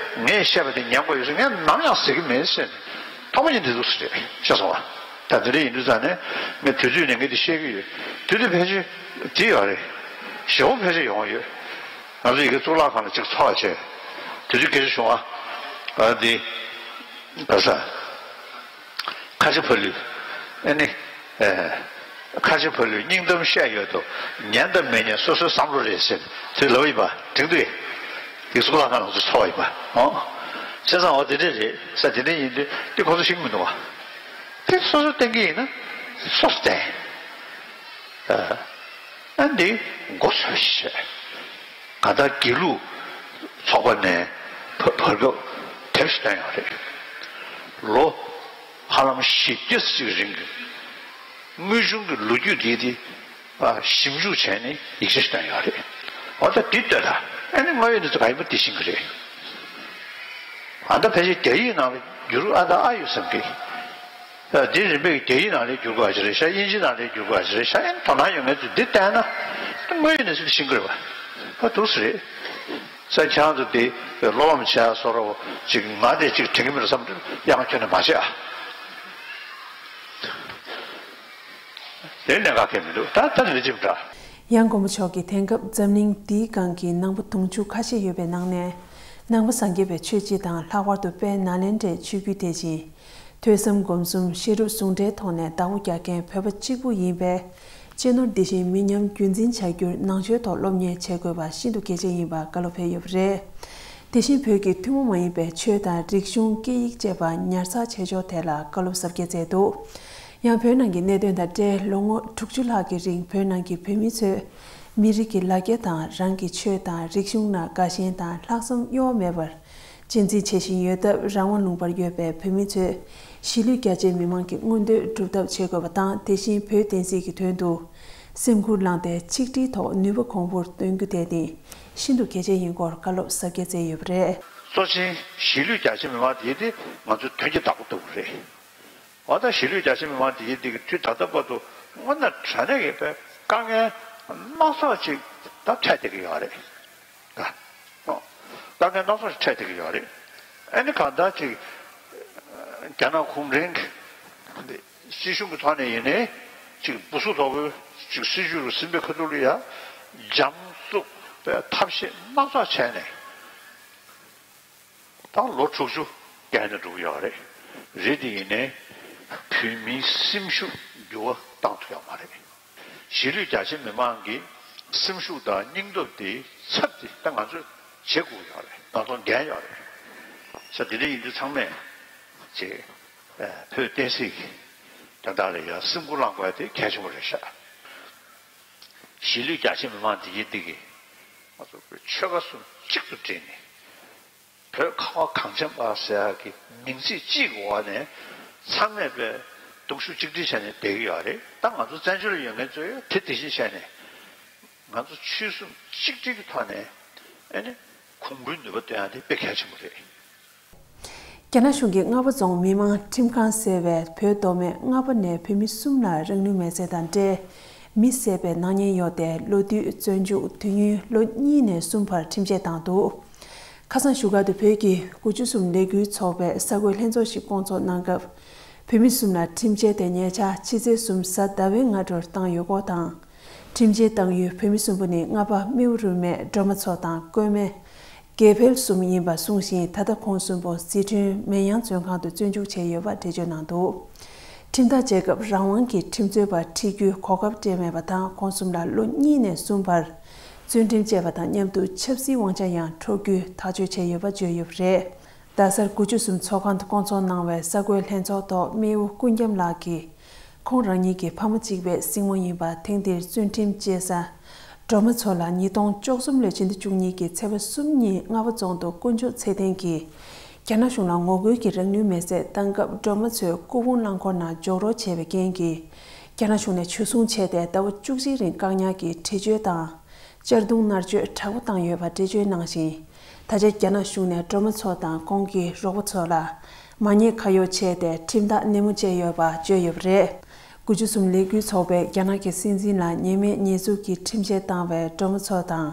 ངས་བཤད་པ་དེ་ཉན་དགོས་ཡོད་ཟེར་ངས་ནམ་ཡང་ཟེར་གི་མེད་ཟེར་ནས་ཐོག་མ་ཉིད་འདི་འདུག་ཟེར་རེད་ཤེས་སོང་ང་། ད་དེ་འདྲ་ཡིན་དུས་ཙང་ནས་ངས་དུས་ཚོད་ནས་ངས་འདི་བཤད་གི་ཡོད། དུས་ཚོད་ཕལ་ཆེར་འདི་ཡོད་རེད། ཞེ་པོ་ཕལ་ཆེར་ཡོང་ཡོད། ང་ཚོ་ཡི་གེ་གཙུག་ལག་ཁང་ལ་གཅིག་ཚོགས་བྱས། དུས་ཚོད་སྐད་ཆ་བྱུང་བ། ཨ་འདི། ག་ས། ཁ་ཆེ་ཕ་ལུས། ཨེ་ནི། ཨེ། ཁ་ཆེ་ཕ་ལུས་སྙིང་གཏམ་བཤད་ཡོད་དོ། ཉན་དང་མི་ཉན་སོ་སོའི་བསམ་བློ་རེད་ཟེར་དེ་ལབ་ཡིན་པ་དྲན་འདུག་དེ་གཙུག་ལག་ཁང་ལ་ཚོ་ཚོགས་ཡིན་པ་ཨོ། བྱས་ཙང་འོ་དེ་འདྲས་རེད་ས་དེ་འདྲས་ཡིན་དུས་དེ་ཁོ་ཚོ་ཤེས་ཀྱི་མི་འདུག་བ། དེ་སོ་སོ་བསྟན་གྱི་ཡིན་ན་སོ་སོ་བསྟན། ཨ་འདི་མགོ་ཚོས་བྱས། གང་ལྟར་དགེ་ལུགས་ཚོགས་པ་ནས་བར་བར་སྐབས་དེབ་ཞིག་བཏོན་ཡོད་རེད། ལོ་ཧ་ལམ་བཞི་བརྒྱ་ཙམ་ཅིག་རིང་གི་དངོས་བྱུང་གི་ལོ་རྒྱུས་འདི་དེ་ཞིབ་འཇུག་བྱས་ནས་ཡིག་ཆ་ཞིག་བཏོན་ཡོད་རེད། འོ་ད་འདི་ལྟོས་དང་ཨ་ནི་དངོས་ཡོད་གནས་ཚུལ་ག་ཡིན་པ་འདི་ཤེས་ཀྱི་རེད། ཨ་ད་ཕལ་ཆེར་རྒྱ་ཡིག་ནང་ལ་བསྒྱུར་ཨ་ད་ཨ་ཡོད་བསམ་གི། ཨ་འདི་རིམ་པས་རྒྱ་ཡིག་ནང་ལ་བསྒྱུར་དགོས་པ་ཞིག་རེད་ཤག་དབྱིན་ཇི་ནང་ལ་བསྒྱུར་དགོས་པ་ཞིག་རེད་ཤག་ཨ་ནི་དོ་སྣང་ཡོད་མཁན་ཚོས་འདི་བལྟས་ན་དངོས་ཡོད་གནས་ཚུལ་ཤེས་ཀྱི་རེད་བ། ཨ་འདུག་སེ་རེད། ས་ཁྱེད་རང་ཚོ་འདི་བློ་ཕམ་བྱས་བཟོ་འདྲ་བོ་ཅིག་ང་དེ་ཅིག་དྲན་གྱི་མི་འདུག་བསམ་དུས་ཡང་ཁྱོན་ནས་མ་བྱེད་ཨ། དེ་གནད་འགག་གལ་མི་འདུག་ད་ད་ལས་ཅིག་འདྲ། ཡང་མགོན་པོ་མཆོག་གིས་དེང་སྐབས་འཛམ་གླིང་འདིའི་སྒང་གི་ནང་པ་དུང་ཕྱུར་ཁ་ཤས་ཡོད་པའི་ནང་ནས། ནང་པ་སངས་རྒྱས་པའི་ཆོས་སྤྱི་དང་ལྷག་པར་དུ་དཔལ་ནཱ་ལེནྡྲའི་ཆོས་བརྒྱུད་དེ་བཞིན། ཐོས་བསམ་སྒོམ་གསུམ་བཤད་སྒྲུབ་ཟུང་འབྲེལ་ཐོག་ནས་བདག་པོ་རྒྱག་མཁན་བོད་པ་གཅིག་པུ་ཡིན་པས། གཅེས་ནོར་འདི་བཞིན་མི་ཉམས་རྒྱུན་འཛིན་བྱ་རྒྱུར་ནང་ཆོས་ཐོག་སློབ་གཉེར་བྱེད་དགོས་པ་ཤིན་ཏུ་གལ་ཆེ་ཡིན་པར་བཀའ་སློབ་ཕེབས་ཡོད་པ་རེད། དེ་བཞིན་བོད་ཀྱི་ཐུན་མོང་མ་ཡིན་པའི་ཆོས་དང་རིག་གཞུང་སྐད་ཡིག་བཅས་པ་ཉར་ཚགས་བྱེད་ཕྱོགས་ཐད་ལ་བཀའ་སློབ་ཟབ་རྒྱས་སྩལ་འདུག་ཡང་བོད་ནང་གི་གནད་དོན་དང་འབྲེལ་ལོ་ངོ་དྲུག་ཅུ་ལྷག་གི་རིང་བོད་ནང་གི་བོད་མི་ཚོས་མི་རིགས་ཀྱི་ལ་རྒྱ་དང་རང་གི་ཆོས་དང་རིག་གཞུང་ནང་དགའ་ཞེན་དང་ལྷག་བསམ་གཡོ་བ་མེད་པར་གཅེས་འཛིན་བྱེད་བཞིན་ཡོད་སྟབས། རང་དབང་ལུང་པར་ཡོད་པའི་བོད་མི་ཚོས་གཞིས་ལུས་རྒྱ་ཆེའི་མི་མང་གི་མངོན་འདོད་སྒྲུབ་ཐབས་བྱེད་དགོས་པ་དང་། དེ་བཞིན་བོད་བསྟན་སྲིད་ཀྱི་དོན་དུ་སེམས་ཁུར་བླངས་ཏེ་ཆིག་སྒྲིལ་ཐོག་ནུས་པ་གོང་བུར་གཏོང་རྒྱུ་དེ་ནི་ཤིན་ཏུ་གལ་ཆེ་ཡིན་སྐོར་བཀའ་སློབ་ཟབ་རྒྱས་སྩལ་ཡོད་པ་རེད། གཙོ་ཆེན་གཞིས་ལུས་རྒྱ་ཆེ་མི་མང་དེ་དེ་ང་ཚོའི་དོན་གྱི་བདག་པོ་ལྟ་བུ་རེད། འོ་ད་གཞིས་ལུས་རྒྱ་ཆེ་མི་མང་དེ་དེ་གི་དུས་ད་ལྟ་བར་དུ་དངོས་གནས་དྲང་གནས་ཀྱི་དཔེ་དཀའ་ངལ་སྣ་ཚོགས་ཅིག་ད་འཕྲད་བསྡད་ཀྱི་ཡོད་རེད། ད་ཨོ་དཀའ་ངལ་སྣ་ཚོགས་ཤིག་འཕྲད་བསྡད་ཀྱི་ཡོད་རེད། ཨ་ནི་གང་ལྟར་ཅིག་རྒྱ་ནག་གུང་ཁྲན་གྱི་སྲིད་གཞུང་གི་ཐོག་ནས་ཡིན་ནའི་ཅིག་སྦུ་སུ་ཐོག་གི་ཅིག་སྲིད་ཇུས་རུ་ཟིན་པའི་ཁ་ཐུག་ལ་ཡ་འཇམ་རྩུབ་པའི་ཐབས་ཤེས་སྣ་ཚོགས་བྱས་ནས། ད་ལོ་དྲུག་ཅུ་བརྒལ་ནས་འགྲོ་གི་ཡོད་རེད། རེད་དེ་ཡིན་ནའི་བོད་མིའི་སེམས་ཤུགས་འགྱུར་བ་བཏང་ཐུབ་ཡོད་མ་རེད། གཞིས་ལུས་རྒྱ་ཆེ་མི་མང་གི་སེམས་ཤུགས་དང་སྙིང་སྟོབས་དེ་ཚབ་དེ་ད་ང་ཚོས་བྱེད་དགོས་ཡོད་རེད། ང་ཚོ་འགན་ཡོད་རེད། ས་དེ་འདྲ་ཡིན་དུས་ཚང་མས་ཅེས་བོད་བསྟན་སྲིད་ཀྱི་དོན་དག་ལ་ཡང་སེམས་ཁུར་བླང་དགོས་དེ་གལ་ཆེན་པོ་རེད་ཤག་གཞིས་ལུས་རྒྱ་ཆེ་མི་མང་དེ་གི་དེ་གི་ང་ཚོ་ཆོལ་ཁ་གསུམ་གཅིག་ཏུ་བསྒྲིལ་ནས། བོད་ཁ་བ་གངས་ཅན་པ་ཟེར་ཡག་གི་མིང་ཚིག་གཅིག་གི་འོག་ནས་ཚང་མས་དཔེ་གདུང་ཤུགས་གཅིག་སྒྲིལ་བྱས་ནས་བསྡད་ཀྱི་ཡོད་རེད། ད་ང་ཚོ་བཙན་བྱོལ་ལ་ཡོད་མཁན་ཚོས་དེ་དེ་བཞིན་བྱས་ནས་ང་ཚོ་ཆོལ་གསུམ་གཅིག་སྒྲིལ་གྱི་ཐོག་ནས་ཨ་ནི་གོང་བུའི་ནུས་པ་བཏོན་ཡག་དེ་དཔེ་གལ་ཆེན་པོ་རེད། རྒྱ་ནག་གཞུང་གིས་རྔ་བ་རྫོང་མི་དམངས་ཁྲིམས་ཁང་ཟེར་བའི་བོད་མདོ་སྨད་རྔ་བ་ནས་བོད་མི་གསུམ་ལ་རང་ལུས་མེར་སྲེག་དང་འབྲེལ་མི་བསད་པའི་ནག་ཉེས་གཡོགས་ཏེ་ལོ་དུས་བཙོན་འཇུག་དུས་ཡུན་ལོ་གཉིས་ནས་གསུམ་བར་ཁྲིམས་ཆད་བཏང་འདུག་ཁ་སང་བཞུགས་སྒར་དུ་བོད་ཀྱི་དགུ་བཅུ་གསུམ་ལས་འགུལ་ཚོགས་པའི་གསར་འགོད་ལྷན་ཚོགས་ཤིག་བསྐོང་ཚོགས་གནང་སྐབས། བོད་མི་གསུམ་ལ་ཁྲིམས་ཆད་དེ་ཉེ་ཆར་ཕྱི་ཚེས་གསུམ་གཟའ་ཟླ་བའི་སྔ་དྲོར་བཏང་ཡོད་སྐོར་དང་། ཁྲིམས་ཆད་བཏང་ཡུལ་བོད་མི་གསུམ་པོ་ནི་རྔ་པ་རྨེའུ་རུ་སྨད་སྒྲོལ་མ་མཚོ་དང་ཀོས་སྨད་དགེ་འཕེལ་གསུམ་ཡིན་པ་གསུངས་ཤིང་། ད་ལྟ་ཁོང་གསུམ་པོ་ཟི་ཁྲོན་མེན་ཡང་བཙོན་ཁང་དུ་བཙོན་འཇུག་བྱས་ཡོད་པ་འགྲེལ་བརྗོད་གནང་འདུག་ཁྲིམས་ཐག་བཅད་སྐབས་རང་དབང་གིས་ཁྲིམས་རྩོད་པར་ཁྲིད་རྒྱུའི་གོ་སྐབས་སྤྲད་མེད་པ་དང་། ཁོང་གསུམ་ལ་ལོ་གཉིས་ནས་གསུམ་བར་བཙོན་ཁྲིམས་བཅད་པ་དང་མཉམ་དུ་ཆབ་སྲིད་དབང་ཆ་ཡང་འཕྲོག་རྒྱུའི་ཐག་གཅོད་བྱས་ཡོད་པ་བརྗོད་ཡོད་པ་རེད། རྡ་སར་དགུ་བཅུ་གསུམ་ཚོགས་ཁང་དུ་བསྐོང་ཚོགས་གནང་བའི་གསར་འགོད་ལྷན་ཚོགས་ཐོག་རྨེའུ་ཀུན་རྒྱམ་ལགས་ཀྱིས། ཁོང་རང་ཉིད་ཀྱི་ཕ་མ་གཅིག་པའི་སྲིང་མོ་ཡིན་པ་ཐེངས་འདིར་བཙོན་ཁྲིམས་བཅད་ས་སྒྲོལ་མ་མཚོ་ལ་ཉིས་སྟོང་བཅུ་གསུམ་ལོའི་ཕྱི་ཟླ་བཅུ་གཉིས་ཀྱི་ཚེས་པ་གསུམ་ཉིན་རྔ་བ་རྫོང་དུ་དཀོན་མཆོག་ཚེ་བརྟན་གྱིས་རྒྱ་ནག་གཞུང་ལ་ངོ་རྒོལ་གྱི་རང་ལུས་མེར་སྲེག་བཏང་སྐབས་སྒྲོལ་མ་མཚོས་སྐུ་ཕུང་རླངས་འཁོར་ནང་འཇོག་རོགས་བྱས་པའི་རྐྱེན་གྱིས་རྒྱ་ནག་གཞུང་ནས་འཇུ་བཟུང་བྱས་ཏེ་ཟླ་བ་བཅུ་གཅིག་རིང་བཀག་ཉར་གྱིས་འདྲི་གཅོད་དང་། གཅར་རྡུང་མནར་གཅོད་དྲག་པོ་བཏང་ཡོད་པ་འགྲེལ་བརྗོད་གནང་ཞིང་། ད་ཆ་རྒྱ་ནག་གཞུང་ནས་སྒྲོལ་མ་མཚོ་དང་ཁོང་གི་རོགས་པ་ཚོ་ལ་མ་ཉེས་ཁ་གཡོག་བྱས་ཏེ་ཁྲིམས་ཐག་ནན་མོ་བཅད་ཡོད་པ་བརྗོད་ཡོད་པ་རེད། དགུ་བཅུ་གསུམ་ལས་འགུལ་ཚོགས་པས་རྒྱ་ནག་གི་སྲིད་འཛིན་ལ་ཉེས་མེད་ཉེས་འཛུགས་ཀྱི་ཁྲིམས་ཆད་བཏང་བའི་སྒྲོལ་མ་མཚོ་དང་།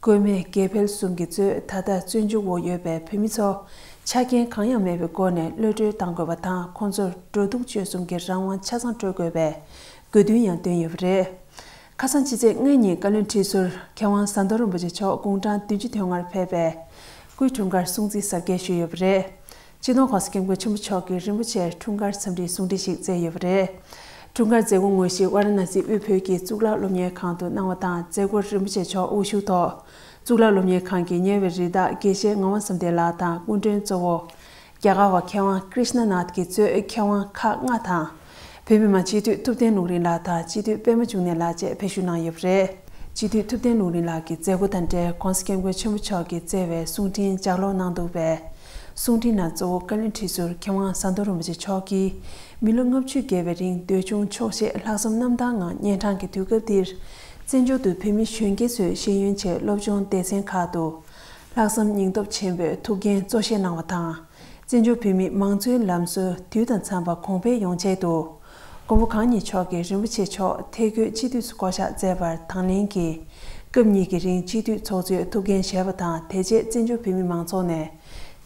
ཀོས་སྨད་དགེ་འཕེལ་གསུམ་གྱིས་གཙོས་ད་ལྟ་བཙོན་འཇུག་འོག་ཡོད་པའི་བོད་མི་ཚོ་ཆ་རྐྱེན་གང་ཡང་མེད་པའི་སྒོ་ནས་གློད་གྲོལ་གཏང་དགོས་པ་དང་། ཁོང་ཚོར་འགྲོ་འདུག་སྤྱོད་གསུམ་གྱི་རང་དབང་ཆ་ཚང་སྤྲོད་དགོས་པའི་དགོས་འདུན་ཡང་བཏོན་ཡོད་པ་རེད། ཁ་སང་ཕྱི་ཚེས་ལྔ་ཉིན་བཀའ་བློན་ཁྲི་ཟུར་མཁས་དབང་ཟམ་གདོང་རིན་པོ་ཆེ་མཆོག་དགུང་གྲངས་བདུན་ཅུ་དོན་ལྔར་ཕེབས་པའི་སྐུའི་འཁྲུངས་སྐར་སྲུང་བརྩི་གཟབ་རྒྱས་ཞུས་ཡོད་པ་རེད། སྤྱི་ནོར་༸གོང་ས་༸སྐྱབས་མགོན་ཆེན་པོ་མཆོག་གིས་རིན་པོ་ཆེར་འཁྲུངས་སྐར་འཚམས་འདྲིའི་གསུང་འཕྲིན་ཞིག་བསྩལ་ཡོད་པ་རེད། འཁྲུངས་སྐར་མཛད་སྒོ་དངོས་གཞི་ཝཱ་ར་ཎ་སི་དབུས་བོད་ཀྱི་གཙུག་ལག་སློབ་གཉེར་ཁང་དུ་གནང་བ་དང་། མཛད་སྒོར་རིན་པོ་ཆེ་མཆོག་དབུ་བཞུགས་ཐོག་གཙུག་ལག་སློབ་གཉེར་ཁང་གི་གཉེར་བའི་རི་དྭགས་དགེ་བཤེས་ངག་དབང་བསམ་གཏན་ལགས་དང་སྐུ་མགྲོན་གཙོ་བོ་རྒྱ་གར་བ་མཁས་དབང་ཀྲིཤ་ན་ནཱཐ་གིས་གཙོས་མཁས་དབང་ཁག་ལྔ་དང་། བོད་མི་མང་སྤྱི་འཐུས་ཐུབ་བསྟན་ལུང་རིགས་ལགས་དང་སྤྱི་འཐུས་པད་མ་འབྱུང་གནས་ལགས་བཅས་ཕེབས་ཞུགས་གནང་ཡོད་པ་རེད། སྤྱི་འཐུས་ཐུབ་བསྟན་ལུང་རིགས་ལགས་ཀྱིས་མཛད་སྒོ་དང་འབྲེལ་༸གོང་ས་༸སྐྱབས་མགོན་ཆེན་པོ་མཆོག་གིས་བསྩལ་བའི་གསུང་འཕྲིན་ལྗགས་ཀློག་གནང་འདུག་པས། གསུང་འཕྲིན་ནང་གཙོ་བོ་བཀའ་བློན་ཁྲི་ཟུར་མཁས་དབང་ཟམ་གདོང་རིན་པོ་ཆེ་མཆོག་གིས་མི་ལོ་ལྔ་བཅུ་བརྒལ་བའི་རིང་འདོད་ཆུང་ཆོག་ཤེས་ལྷག་བསམ་རྣམ་དག་ངང་གཉན་འཕྲང་གི་དུས་སྐབས་འདིར། བཙན་བྱོལ་དུ་བོད་མི་གཞོན་སྐྱེས་ཚོའི་ཤེས་ཡོན་ཆེད་སློབ་སྦྱོང་སྡེ་ཚན་ཁག་ཏུ་ལྷག་བསམ་སྙིང་སྟོབས་ཆེན་པོས་ཐུགས་འགན་གཙོ་བཞེས་གནང་བ་དང་། བཙན་བྱོལ་བོད་མིའི་མང་གཙོའི་ལམ་སྲོལ་དུས་དང་འཚམས་པ་གོང་འཕེལ་ཡོང་ཆེད་དུ། མགོན་པོ་གང་ཉིད་མཆོག་གིས་རིན་པོ་ཆེ་མཆོག་ཐད་བསྐོས་སྤྱི་འཐུས་སུ་བསྐོ་གཞག་མཛད་པར་དང་ལེན་གྱིས། སྐབས་གཉིས་ཀྱི་རིང་སྤྱི་འཐུས་ཚོགས་གཙོའི་ཐུགས་འགན་བཞེས་པ་དང་། དེ་རྗེས་བཙན་བྱོལ་བོད་མིའི་མང་ཚོགས་ནས་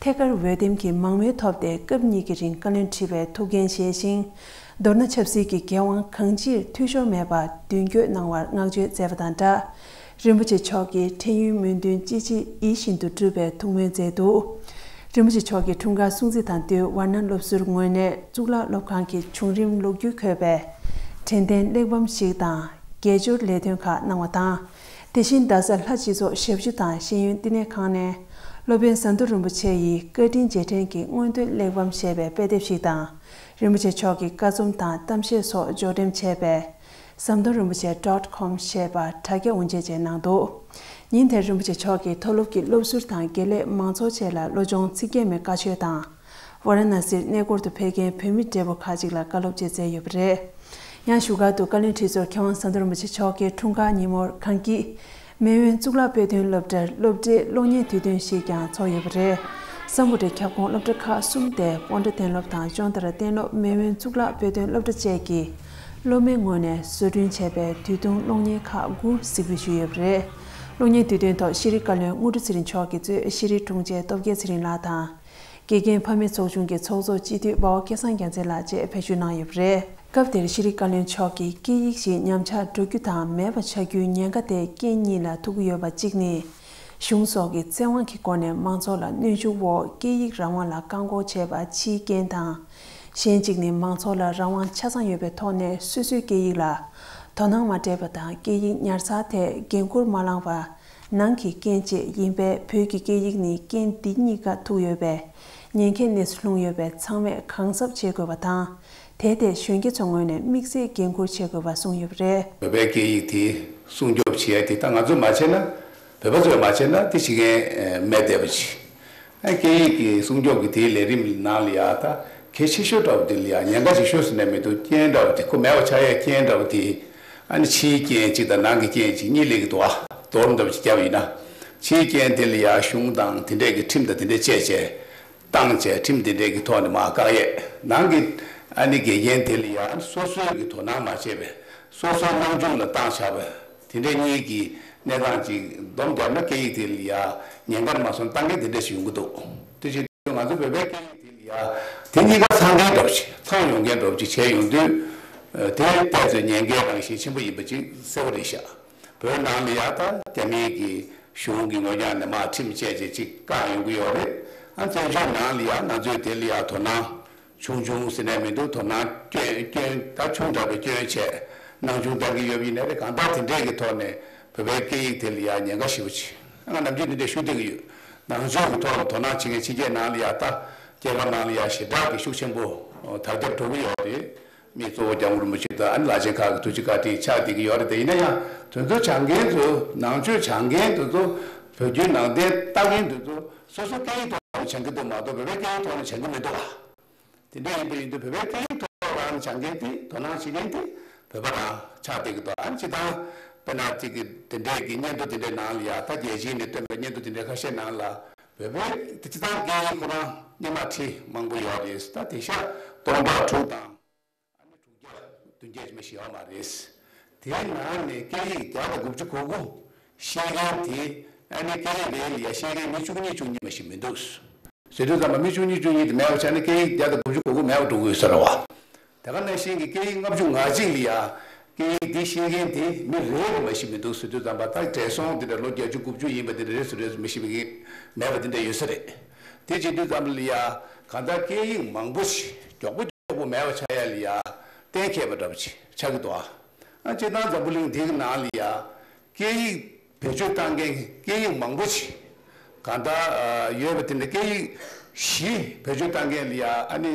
ཐད་ཀར་འོས་འདེམས་ཀྱི་མང་མོས་ཐོབ་སྟེ། སྐབས་གཉིས་ཀྱི་རིང་བཀའ་བློན་ཁྲི་པའི་ཐུགས་འགན་བཞེས་ཤིང་། མདོར་ན་ཆབ་སྲིད་ཀྱི་འགན་དབང་གང་ཅིར་འཐུས་ཤོར་མེད་པར་མདུན་སྐྱོད་གནང་བར་བསྔགས་བརྗོད་མཛད་པ་དང་སྦྲགས། རིན་པོ་ཆེ་མཆོག་གིས་འཕྲལ་ཡུན་སྨོན་འདུན་ཅི་མཆིས་ཡིད་བཞིན་དུ་འགྲུབ་པའི་ཐུགས་སྨོན་མཛད་འདུག་རིན་པོ་ཆེ་མཆོག་གི་འཁྲུངས་སྐར་སྲུང་བརྩི་དང་བསྟུན། ཝཱ་ར་ཎ་སློབ་ཟུར་ངོས་ནས་གཙུག་ལག་སློབ་ཁང་གི་བྱུང་རིམ་ལོ་རྒྱུས་འཁོད་པའི་དྲན་རྟེན་གླེགས་བམ་ཞིག་དང་། དགེ་སྦྱོར་ལས་དོན་ཁག་གནང་བ་དང་། དེ་བཞིན་རྡ་ས་ལྷ་སྤྱི་ཚོགས་ཞབས་ཞུ་དང་ཤེས་ཡོན་བསྟི་གནས་ཁང་ནས་སློབ་དཔོན་ཟམ་གདོང་རིན་པོ་ཆེ་ཡི་བཀའ་དྲིན་རྗེས་དྲན་གྱི་མངོན་བསྟོད་གླེགས་བམ་ཞེས་པའི་དཔེ་དེབ་ཞིག་དང་། རིན་པོ་ཆེ་མཆོག་གི་བཀའ་རྩོམ་དང་གཏམ་བཤད་སོགས་འབྱོར་འགྲེམས་བྱས་པའི་ཟམ་གདོང་རིན་པོ་ཆེ་dot com ཞེས་པར་དྲ་རྒྱ་དབུ་འབྱེད་བཅས་གནང་འདུག་ཉིན་དེར་རིན་པོ་ཆེ་མཆོག་གིས་མཐོ་སློབ་ཀྱི་སློབ་ཟུར་དང་དགེ་ལས་མང་ཚོགས་བཅས་ལ་བློ་སྦྱོང་ཚིག་བརྒྱད་མའི་བཀའ་ཆོས་དང་། ཝཱ་ར་ཎ་སིར་གནས་སྐོར་དུ་ཕེབས་མཁན་བོད་མི་བགྲེས་པོ་ཁག་ཅིག་ལ་བཀའ་སློབ་བཅས་སྩལ་ཡོད་པ་རེད། ཡང་བཞུགས་སྒར་དུ་བཀའ་བློན་ཁྲི་ཟུར་མཁས་དབང་ཟམ་གདོང་རིན་པོ་ཆེ་མཆོག་གི་འཁྲུངས་སྐར་ཉིན་མོར་གངས་སྐྱིད། མེས་དབོན་གཙུག་ལག་དཔེ་སྟོན་སློབ་གྲྭར་སློབ་གྲྭའི་གློག་བརྙན་དུས་སྟོན་ཞིག་ཀྱང་ཚོགས་ཡོད་པ་རེད། སམ་བྷོ་ཊའི་ཁྱབ་ཁོངས་སློབ་གྲྭ་ཁག་གསུམ་སྟེ། སྤོན་ཊ་གཏན་སློབ་དང་ཅོན་ཏ་ར་གཏན་སློབ། མེས་དབོན་གཙུག་ལག་དཔེ་སྟོན་སློབ་གྲྭ་བཅས་ཀྱི་སློབ་མའི་ངོས་ནས་བཟོ་སྐྲུན་བྱས་པའི་དུས་ཐུང་གློག་བརྙན་ཁག་དགུ་གཟིགས་འབུལ་ཞུས་ཡོད་པ་རེད། གློག་བརྙན་དུས་སྟོན་ཐོག་ཤེས་རིག་བཀའ་བློན་དངོས་གྲུབ་ཚེ་རིང་མཆོག་གིས་གཙོས་ཤེས་རིག་དྲུང་ཆེ་སྟོབས་རྒྱལ་ཚེ་རིང་ལགས་དང་། དགེ་རྒན་ཕ་མའི་ཚོགས་ཆུང་གི་ཚོགས་གཙོ་སྤྱི་འཐུས་དཔའ་བོ་སྐལ་བཟང་རྒྱལ་མཚན་ལགས་བཅས་ཕེབས་ཞུགས་གནང་ཡོད་པ་རེད། སྐབས་དེར་ཤེས་རིག་བཀའ་བློན་མཆོག་གིས་སྐད་ཡིག་ཞིག་ཉམས་ཆག་འགྲོ་རྒྱུ་དང་མེད་པ་ཆགས་རྒྱུའི་ཉེན་ཁ་དེ་རྐྱེན་གཉིས་ལ་ཐུག་གི་ཡོད་པ། གཅིག་ནི། གཞུང་སོགས་ཀྱིས་བཙན་དབང་གི་སྒོ་ནས་མང་ཚོགས་ལ་གནོན་ཤུགས་འོག་སྐད་ཡིག་རང་དབང་ལ་བཀག་འགོག་བྱས་པ་ཕྱིའི་རྐྱེན་དང་། གཞན་གཅིག་ནི་མང་ཚོགས་ལ་རང་དབང་ཆ་ཚང་ཡོད་པའི་ཐོག་ནས་སོ་སོའི་སྐད་ཡིག་ལ་དོ་སྣང་མ་སྤྲད་པ་དང་། སྐད་ཡིག་ཉར་ཚགས་ཐད་འགན་འཁུར་མ་བླངས་པ། ནང་གི་རྐྱེན་བཅས་ཡིན་པས། བོད་ཀྱི་སྐད་ཡིག་ནི་རྐྱེན་འདི་གཉིས་ཀ་ཐུག་ཡོད་པས། ཉེན་ཁའི་གནས་སུ་ལྷུང་ཡོད་པས། ཚང་མས་གང་གཟབ་བྱེད་དགོས་པ་དང་། དེ་ཐད་གཞོན་སྐྱེས་ཚོའི་ངོས་ནས་དམིགས་བསལ་འགན་འཁུར་བྱེད་དགོས་པ་གསུངས་ཡོད་པ་རེད། བོད་པའི་སྐད་ཡིག་དེ་སྲུང་སྐྱོབ་བྱེད་ཡ་དེ་ད་ང་ཚོས་མ་བྱས་ན། བོད་པ་ཚོས་མ་བྱས་ན་དེ་བྱེད་མཁན་མེད་བསྡད་པ་ཅིག་ཨ་སྐད་ཡིག་གི་སྲུང་སྐྱོབ་ཀྱི་དེའི་ལས་རིམ་ནང་ལ་ཡ་ད་གལ་ཆེ་ཤོས་འདྲ་བོ་དེ་ལ་ཡ་ཉེན་ཁ་ཆེ་ཤོས་ཟེར་ནས་མི་འདུག་རྐྱེན་འདྲ་བོ་དེ་ཁོ་མེད་པ་ཆགས་ཡ་རྐྱེན་འདྲ་བོ་དེ། ཨ་ནི་ཕྱིའི་རྐྱེན་གཅིག་དང་ནང་གི་རྐྱེན་གཅིག་གཉིས་སླེབས་ཀྱི་འདུག་ཨ་རྡོ་རིང་འདྲ་བོ་ཅིག་བརྒྱབ་ཡིན་ན། ཕྱིའི་རྐྱེན་དེ་ལ་ཡ་གཞུང་དང་དེ་འདྲས་ཀྱི་ཁྲིམས་དང་དེ་འདྲས་བཅས་བྱས། བཏང་བྱས་ཁྲིམས་དེ་འདྲས་ཀྱི་ཐོག་ནས་མར་བཀག་ཡས། ནང་གི་ཨ་ནི་དགེ་རྒན་དེ་ལ་ཡང་སོ་སོའི་གི་དོ་སྣང་མ་བྱས་པས་སོ་སོའི་སྣང་ཆུང་ལ་བཏང་བཞག་པས་དེ་འདྲས་གཉིས་ཀྱི་གནས་སྟངས་ཅིག་སྡོམ་བརྒྱབ་ན་སྐད་ཡིག་དེ་ལ་ཡང་ཉེན་ཁར་མ་སོང་བཏང་མཁན་དེ་འདྲས་ཞིག་ཡོང་གི་འདུག་དེ་བཞིན་དུ་ང་ཚོ་བོད་པའི་སྐད་ཡིག་དེ་ལ་ཡང་དེ་གཉིས་ཀ་ཚང་མཁན་འདྲ་བོ་ཞིག་ཚང་ཡོང་མཁན་འདྲ་བོ་ཅིག་བྱས་ཡོང་དུས། དེ་ལྟས་ཚོད་ཉེན་ཁའི་རང་བཞིན་ཆེན་པོ་ཡིན་པ་ཅིག་གསལ་པོ་རེད་ཤག་བོད་ནང་ལ་ཡ་ད་རྒྱ་མིའི་གི་གཞུང་གི་ངོས་རྒྱང་ནས་མར་ཁྲིམས་བཅད་བྱས་ཅིག་བཀག་ཡོང་གི་ཡོད་རེད། ཨ་བཙན་བྱོལ་ནང་ལ་ཡ་ང་ཚོས་དེ་ལ་ཡ་དོ་སྣང་ཆུང་ཆུང་ཟེར་ནས་མི་འདུག་དོ་སྣང་སྐྱོན་སྐྱོན་ད་ཆུང་དྲགས་པའི་སྐྱོན་བྱས་སྣང་ཆུང་བཏང་གི་ཡོད་པ་ཡིན་ན་རེད། གང་ལྟར་དེ་འདྲས་ཀྱི་ཐོག་ནས་བོད་པའི་སྐད་ཡིག་དེ་ལ་ཡ་ཉེན་ཁ་ཞེ་པོ་ཅིག་ང་ནམ་རྒྱུན་འདི་འདྲས་ཞུ་བསྡད་ཀྱི་ཡོད། ནང་ཆོས་ཀྱི་ཐོག་ལ་དོ་སྣང་བྱེད་མཁན་ཕྱི་རྒྱལ་ནང་ལ་ཡ་ད་རྒྱལ་ཁབ་ནང་ལ་ཡ་ཞེ་དྲག་གི་ཤུགས་ཆེན་པོ་དར་ཁྱབ་འགྲོ་གི་ཡོད་རེད། མི་གཙོ་བོ་སྐྱབས་མགོན་རིན་པོ་ཆེ་དང་ཨ་ནི་བླ་ཆེན་ཁག་གི་ཐུགས་རྗེ་བཀའ་དྲིན་ཆགས་བསྡད་ཀྱི་ཡོད་རེད་དེ། ཡིན་ན་ཡང་དེ་ཚོ་སྦྱང་མཁན་ཚོ་ནང་ཆོས་སྦྱང་མཁན་དེ་ཚོ་བོད་བརྒྱུད་ནང་བསྟན་ལྟ་མཁན་དེ་ཚོ་སོ་སོ་སྐད་ཡིག་ཐོག་ནས་སྦྱང་གི་འདུག་མ་གཏོགས་བོད་པའི་སྐད་ཡིག་ཐོག་ནས་སྦྱང་གི་མི་འདུག་ཨ། དེ་འདྲ་ཡིན་པ་ཡིན་དུས་བོད་པའི་སྐད་ཡིག་ཐོག་རང་སྦྱང་མཁན་དེ་དོ་སྣང་བྱེད་མཁན་དེ་བོད་པ་རང་ཆགས་བསྡད་ཀྱི་འདུག་ཨ་ནི་སྤྱིར་བཏང་དཔེར་ན་གཅིག་གི་དེ་འདྲས་ཀྱི་སྙན་ཐོ་དེ་འདྲའི་ནང་ལ་ཡ་ད་རྒྱལ་སྤྱིའི་ནས་བཏོན་པའི་སྙན་ཐོ་དེ་འདྲའི་ཁ་ཤས་ནང་ལ་བོད་པའི་སྤྱིར་བཏང་སྐད་ཡིག་ཁོ་རང་སྙན་མ་ཁྲི་མང་པོ་ཡོད་རེད། ད་དེང་སང་སྟོང་ཕྲག་དྲུག་དང་། ཨ་ནི་དྲུག་བརྒྱ་བདུན་བརྒྱ་ཅིག་མ་ཞིག་ཡོད་མ་རེད། དེའི་ནང་ནས་སྐད་ཡིག་བརྒྱ་དང་དགུ་བཅུ་གོ་དགུ་ཤེས་མཁན་དེ་ཨ་ནི་སྐད་ཡིག་རེ་ལ་ཡ་ཤེས་མཁན་མི་བཅུ་གཉིས་བཅུ་གཉིས་མ་ཞིག་མི་འདུག་ཟེར་དུས་ཙམ་པ་མི་བཅུ་གཉིས་བཅུ་གཉིས་དེ་མེད་པ་ཆགས་ན་སྐད་ཡིག་བརྒྱ་དང་དགུ་བཅུ་གོ་དགུ་མེད་པ་འགྲོ་གི་ཡོད་ས་རེད་བ། དེ་ག་ནང་བཞིན་གྱི་སྐད་ཡིག་ལྔ་བཅུ་ང་གཅིག་ལ་ཡ་སྐད་ཡིག་འདི་ཤེས་མཁན་དེ་མི་རེ་རེ་མ་ཞིག་མི་འདུག་ཟེར་དུས་ཙམ་པ་ད་བགྲེས་སོང་དེ་འདྲ་ལོ་བརྒྱད་ཅུ་དགུ་བཅུ་ཡིན་པ་དེ་འདྲ་རེ་ཟུང་རེ་ཟུང་མི་ཤེས་མཁན་མེད་པ་དེ་འདྲ་ཡོད་ས་རེད། དེ་བྱེད་དུས་ཙམ་ལ་ཡ་གང་ལྟར་སྐད་ཡིག་མང་པོ་ཞིག་མགྱོགས་པོ། གཅིག་པོ་མེད་པ་ཆགས་ཡ་ལ་ཡ། གཏན་འཁེལ་བ་འདྲ་པོ་ཅིག་ཆགས་ཀྱི་འདུག་ཨ། ཨ་སྤྱིར་བཏང་འཛམ་བུ་གླིང་འདིའི་ནང་ལ་ཡ་སྐད་ཡིག་བེད་སྤྱོད་བཏང་མཁན་སྐད་ཡིག་མང་པོ་ཅིག་གང་ལྟར་ཡོད་པ་དེ་འདྲ། སྐད་ཡིག་བཞི་བེད་སྤྱོད་བཏང་མཁན་ལ་ཡ་ཨ་ནི་